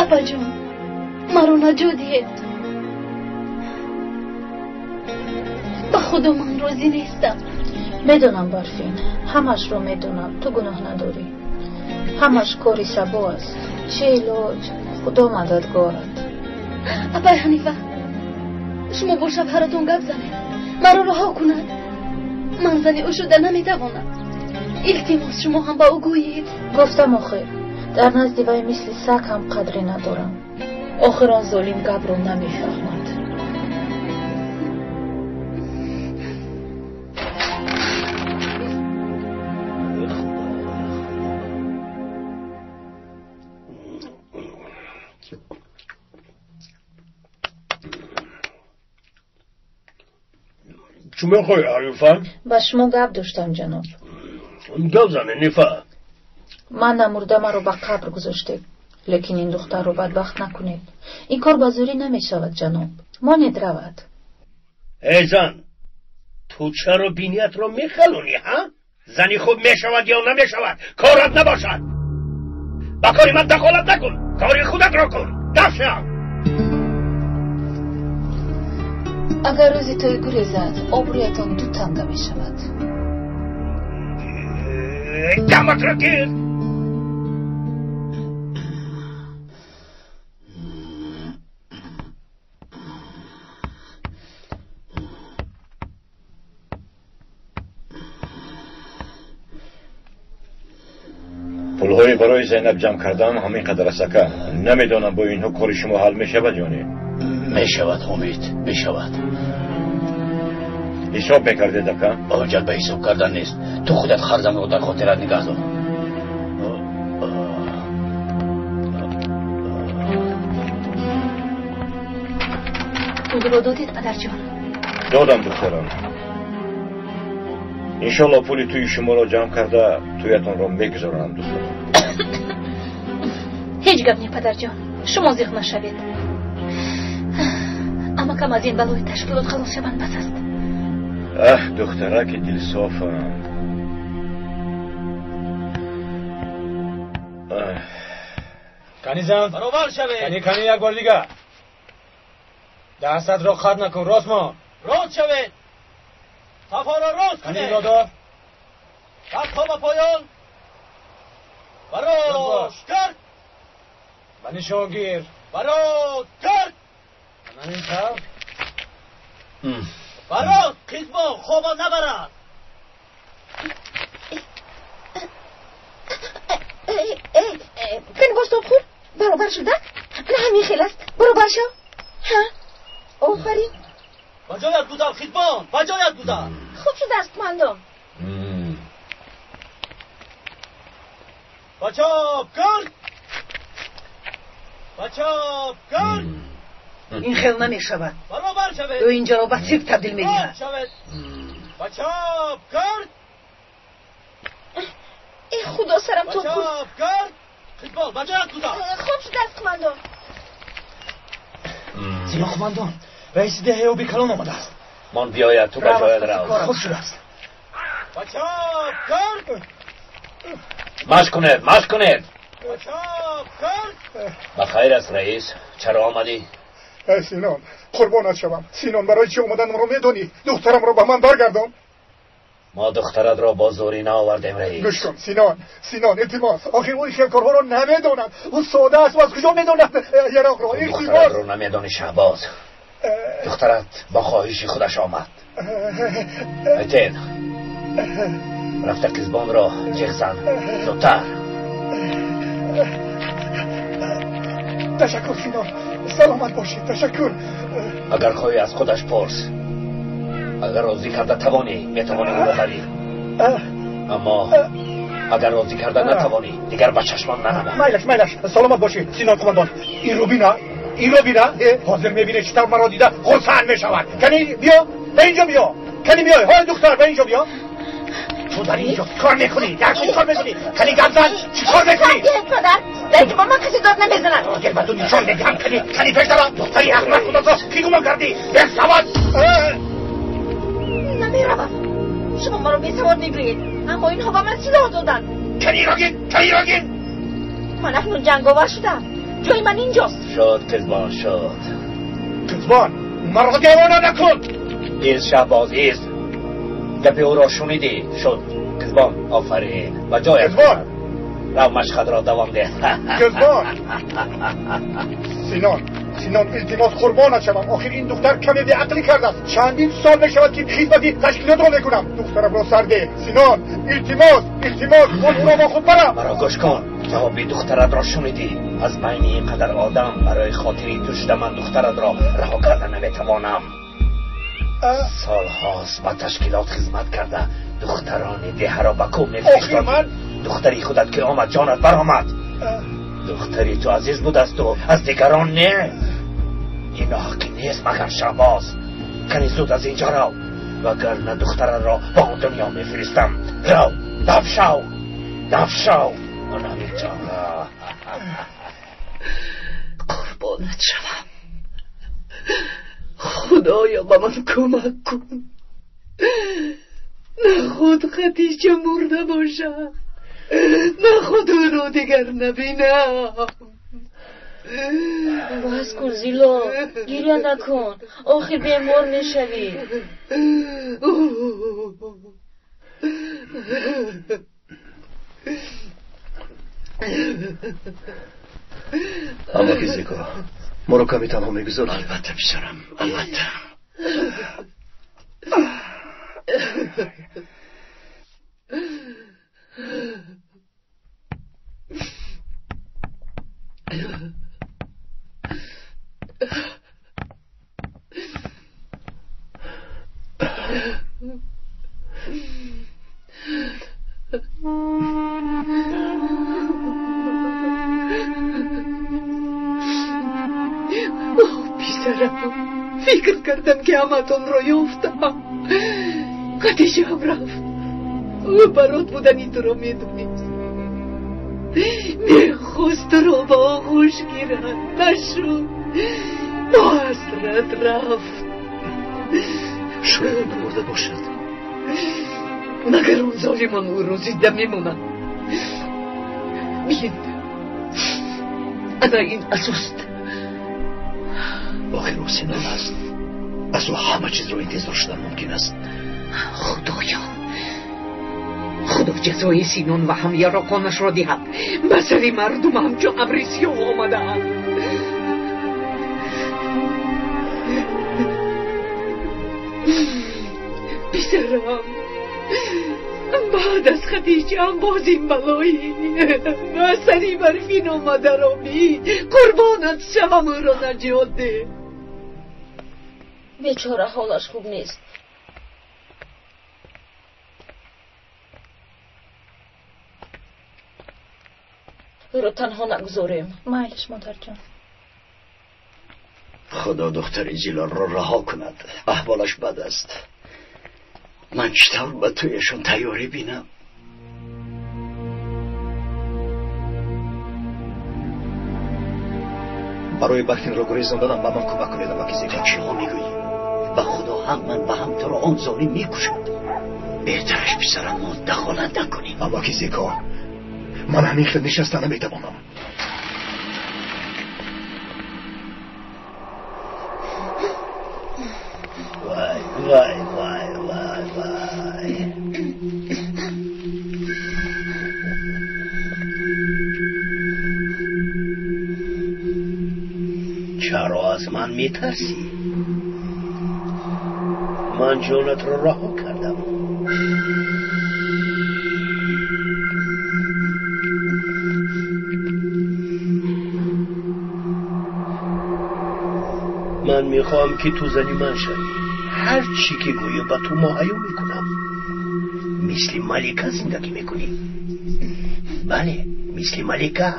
Апаҷон, маро наҷот диҳед. Ба Худо, ман розӣ нестам. Медонам, Барфин, ҳамашро медонам. Ту гуноҳ надорӣ, ҳамаш кори Сабо аст. Чӣ илоҷ, Худо мададгорат. Апай Ҳанифа, шумо бо шавҳаратон гап занед, маро раҳо кунад. Ман зани ӯ шуда наметавонам. Илтимос, шумо ҳам ба ӯ гӯед. Гуфтам, охир дар назди вай мисли саг ҳам қадре надорам. Охир он золим гапро намефаҳмад. Чӣ мехоҳӣ, Ҳанифа? Ба шумо гап доштам, ҷаноб. Гап зане, Нифа. Ман намурда маро ба қабр гузоштед, лекин ин духтарро бадбахт накунед. Ин кор ба зӯрӣ намешавад, ҷаноб. Монед равад. Эй зан, ту чаро биниятро мехалонӣ, ҳа? Зани хуб мешавад ё намешавад, корат набошад. Ба кори ман дахолат накун, кори худатро кун. Дафт шав. Агар рӯзи тӯй гурезад, обрӯятон ду танга мешавад. Даматро гир. Пулҳои барои Зайнаб ҷамъ кардан ҳамин қадар аст, ака. Намедонам, бо инҳо кори шумо ҳал мешавад ё не. Мешавад, Ҳомид, мешавад. Ҳисоб мекардед, ака? Ҳоҷат ба ҳисоб кардан нест. Ту худат харзамро дар хотират нигаҳ дор. Пулро додед, падарҷон? Додам, духтарам. Иншолло, пули тӯи шуморо ҷамъ карда, тӯятонро мегузаронам, духтарам. Ҳеҷ гап не, падарҷон, шумо зиқ нашавед. Амакам аз ин балои ташкилот халос шаванд, бас аст. Аҳ, духтараки дилсофам. Кани зан, баробар шавед. Кани, кани, як бор дигар. Дастатро хат накун, рост мон. Рост шавед. Сафоро рост Кани, кунед. нигоҳ дор. Дастҳо ба поён. Барош кард. Ба нишон гир. Барош кард. Ана ин тавр. Барош қизбон хоба набарад. Кани, боз тоб хӯр. Баробар шуда? На, ҳамин хел аст. Баробар шав. Ҳа. Ба ҷоят гузар, Қизбон, ба ҷоят гузар. Хуб шудааст, командон. Ба чап гард! Ба чап гард! Ин хел намешавад. Баробар шавед. Ӯ инҷаро ба сирк табдил медиҳад. Шавед. Ба чап гард! Эй худо, сарам то Ба чап гард! Қизбон, ба ҷоят гузар. Хуб шудааст, командон. Сино командон, раиси деҳаи оби калон омадааст. Мон биёяд, ту ба ҷоят рав. Хуб шудааст. Ба чап гард! Машқ кунед, машқ кунед. Ба чап гард! Ба хайр аст, раис. Чаро омадӣ? Эй Синон, қурбонат шавам. Синон, барои чӣ омаданамро медонӣ? Духтарамро ба ман баргардон. Мо духтаратро бо зӯрӣ наовардем, раис. Гӯш кун, Синон, Синон, илтимос. Охир ӯ ин хел корҳоро намедонад. Ӯ сода аст ва аз куҷо медонад яроқро? Илтимос. Духтаратро намедонӣ, Шаҳбоз. Духтарат бо хоҳиши худаш омад. Айтен, рафта Қизбонро ҷеғ зан. Зудтар. Ташаккур, Синон. Саломат бошӣ, ташаккур. Агар хоҳӣ аз худаш пурс. Агар розӣ карда тавонӣ, метавонӣ ӯро барӣ. Аммо агар розӣ карда натавонӣ, дигар ба чашмам нанамо. Майлаш, майлаш, саломат бошӣ, Синон командон. Инро бина, инро бина. Ҳозир мебинӣ чӣ тавр маро дида хурсанд мешавад. Кани биё, ба инҷо биё. Кани биёй, ҳой духтар, ба инҷо биё. Ту дар инҷо чӣ кор мекунӣ? Дар чӣ кор мекунӣ? Кани гап зан, чӣ кор мекунӣ? Падар, дар инҷо ба ман касе дод намезанад. Ҳозир ба ту нишон медиҳам. Кани, кани пеш даро. Духтари аҳмақ худатро кӣ гумон кардӣ? Бесавод! Намеравам. Шумо маро бесавод мегӯед, аммо инҳо ба ман силоҳ доданд. Кани рогин, кани рогин. Ман акнун ҷанговар шудам. Ҷои ман инҷост. Шуд, Қизбон, шуд. Қизбон, маро девона накун. Из, Шаҳбоз, из. Гапи ӯро шунидӣ? Шуд. Қизбон, офарин. Ба ҷоят. Қизбон! Рав машқатро давом деҳ. Қизбон! Синон, Синон, илтимос, қурбонат шавам. Охир ин духтар каме беақлӣ кардааст. Чандин сол мешавад ки хизмати ташкилотро мекунам. Духтарамро сар деҳ. Синон, илтимос, илтимос, ман ӯро бо худ барам. Маро гӯш кун. Ҷавоби духтаратро шунидӣ. Аз байни ин қадар одам барои хотири ту шуда ман духтаратро раҳо карда наметавонам. Солҳост ба ташкилот хизмат карда духтарони деҳаро ба кӯҳ мефиристодӣ. Духтари худат ки омад, ҷонат баромад. Духтари ту азиз будасту аз дигарон не. Ин ноҳақӣ нест, магар Шаҳбоз. Кани зуд аз инҷо рав, вагарна духтаратро ба он дунё мефиристам. Рав, даф шав, даф шав. Онамичора. Қурбонат шавам. Худоё, ба ман кӯмак кун. На худ Хадича мурда бошад, на худ ӯро дигар набинам. Бас кун, Зило, гиря накун. Охир бемор мешавӣ. Аммо Зико, моро каме танҳо мегузорӣ? Албатта, писарам, албатта. Писарам, фикр кардам ки ҳаматонро ёфтам. Хадичаам рафт. Ӯ барот будани туро медонист. Мехост туро ба оғӯш гирад. Нашуд. Бо ҳасрат рафт. Шояд намурда бошад. Магар он золимон ӯро зинда мемонанд? Бин, ана ин аз ӯст. Охир ӯ Синон аст. Аз ӯ ҳама чизро интизор шудан мумкин аст. Худоё, худо ҷазои Синон ва ҳамяроқонашро диҳад. Ба сари мардум ҳамчун абри сиёҳ омадаанд. Писарам, баъд аз Хадичаам боз ин балои ба сари барфин омадаро бин. Қурбонат шавам, ӯро наҷот деҳ. Бечора ҳолаш хуб нест. Ӯро танҳо нагузорем. Майлиш, модарҷон. Худо духтари Зилолро раҳо кунад. Аҳволаш бад аст. Ман чӣ тавр ба тӯяшон тайёрӣ бинам? Барои Барфинро гурезонданам ба ман кӯмак кунед, амаки Зика. Ту чиҳо мегӯӣ? Ба Худо ҳам ман ва ҳам туро он золим мекушад. Беҳтараш писарам мо дахолат накунем. Амаки Зика, ман ҳамин хел нишаста наметавонам. Вай, вай, вай, вай, вай. Чаро аз ман метарсӣ? Ман ҷонатро раҳо кардам. Ман мехоҳам ки ту зани ман шавӣ. Ҳар чӣ ки гӯӣ ба ту муҳайё мекунам. Мисли малика зиндагӣ мекунӣ. Бале, мисли малика.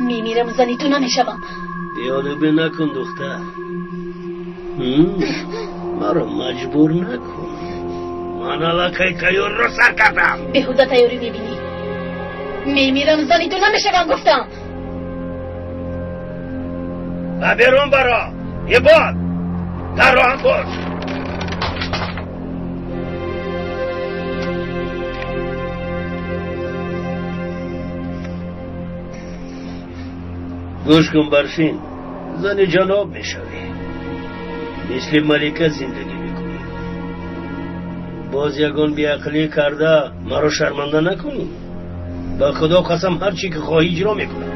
Мемирам, зани ту намешавам. Беодобӣ накун, духтар. Маро маҷбур накун. Ман аллакай тайёрро сар кардам. Беҳуда тайёрӣ мебинӣ. Мемирам, зани ту намешавам, гуфтам. Ба берун баро, ибод, дарро ҳам боз. Гӯш кун, Барфин, зани ҷаноб мешавӣ. Мисли малика зиндагӣ мекунӣ. Боз ягон беақлӣ карда маро шарманда накунӣ. Ба Худо қасам, ҳар чӣ ки хоҳӣ иҷро мекунам.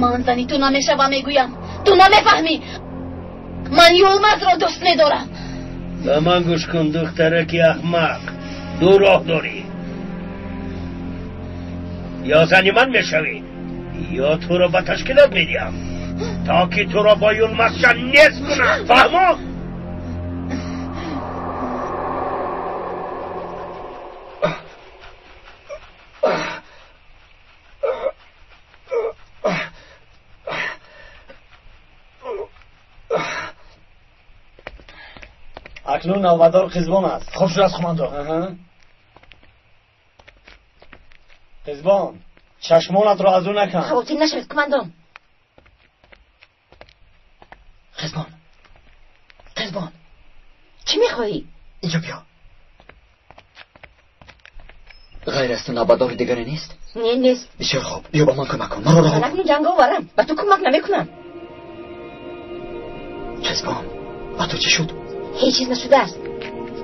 Ман зани ту намешавам, мегӯям. Ту намефаҳмӣ. Ман Юлмазро дӯст медорам. Ба ман гӯш кун, духтараки аҳмақ. Ду роҳ дорӣ. Ё зани ман мешавӣ, ё туро ба ташкилот медиҳам, то ки туро бо Юлмазча нест кунам. Фаҳмо? Акнун навбатдор Қизбон аст. Хуб шудааст, қумандон. Қизбон, чашмонатро аз ӯ накан. Хавотир нашавед, қумандон. Қизбон, Қизбон. Чӣ мехоҳӣ? Инҷо биё. Ғайр аз ту навбатдори дигаре нест? Не, нест. Бисёр хуб, биё ба ман кӯмак кун. Маро раҳо. Ман акнун ҷанговарам, ба ту кӯмак намекунам. Қизбон, ба ту чӣ шуд? Ҳеҷ чиз нашудааст.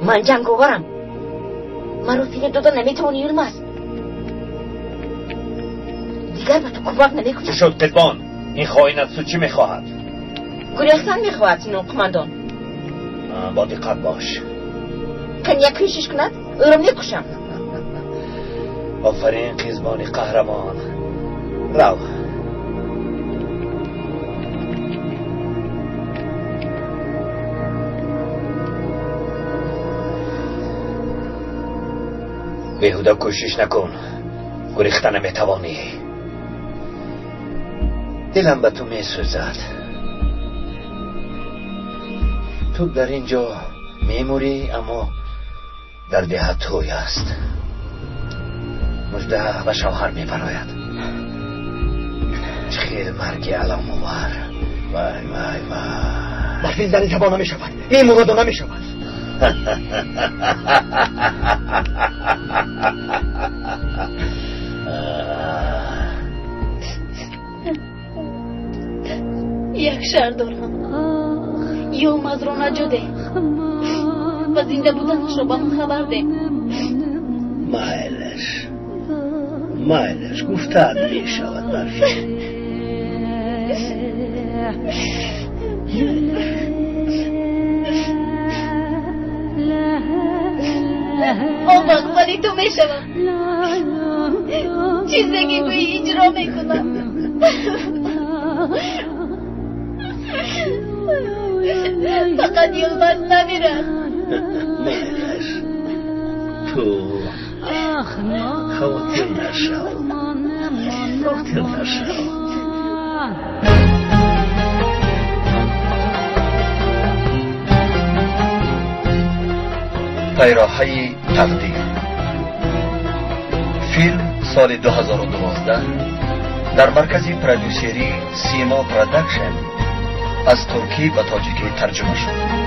Ман ҷанговарам. Маро фиреб дода наметавонӣ, Юлмаз. Дигар ба ту кӯмак намекунам. Чӣ шуд, Қизбон? Ин хоин аз ту чӣ мехоҳад? Гурехтан мехоҳад, Синон қумандон. Бо диққат бош. Кани як кӯшиш кунад, ӯро мекушам. Офарин, Қизбони қаҳрамон. Рав. Беҳуда кӯшиш накун, гурехта наметавонӣ. Дилам ба ту месӯзад. Ту дар ин ҷо мемурӣ, аммо дар деҳа тӯй аст. Мужда ба шавҳар мебарояд. Чӣ хел марги аламовар. Вай, вай, вай. Барфин зани табо намешавад, мемураду намешавад. Як шарт дорам. Юлмазро наҷот деҳ ва зинда буданашро ба ман хабар деҳ. Майлаш, майлаш, гуфтаат мешавад, Барфин. Он вақт мани ту мешавам. Чизе ки гӯӣ иҷро мекунам. Фақат Юлмаз намирад. Майлаш, ту хавотир нашав, хотир нашав. Пайроҳаи тақдир. Филм соли 2012 дар маркази продюсерии Симо Продакшн аз туркӣ ба тоҷикӣ тарҷума шуд.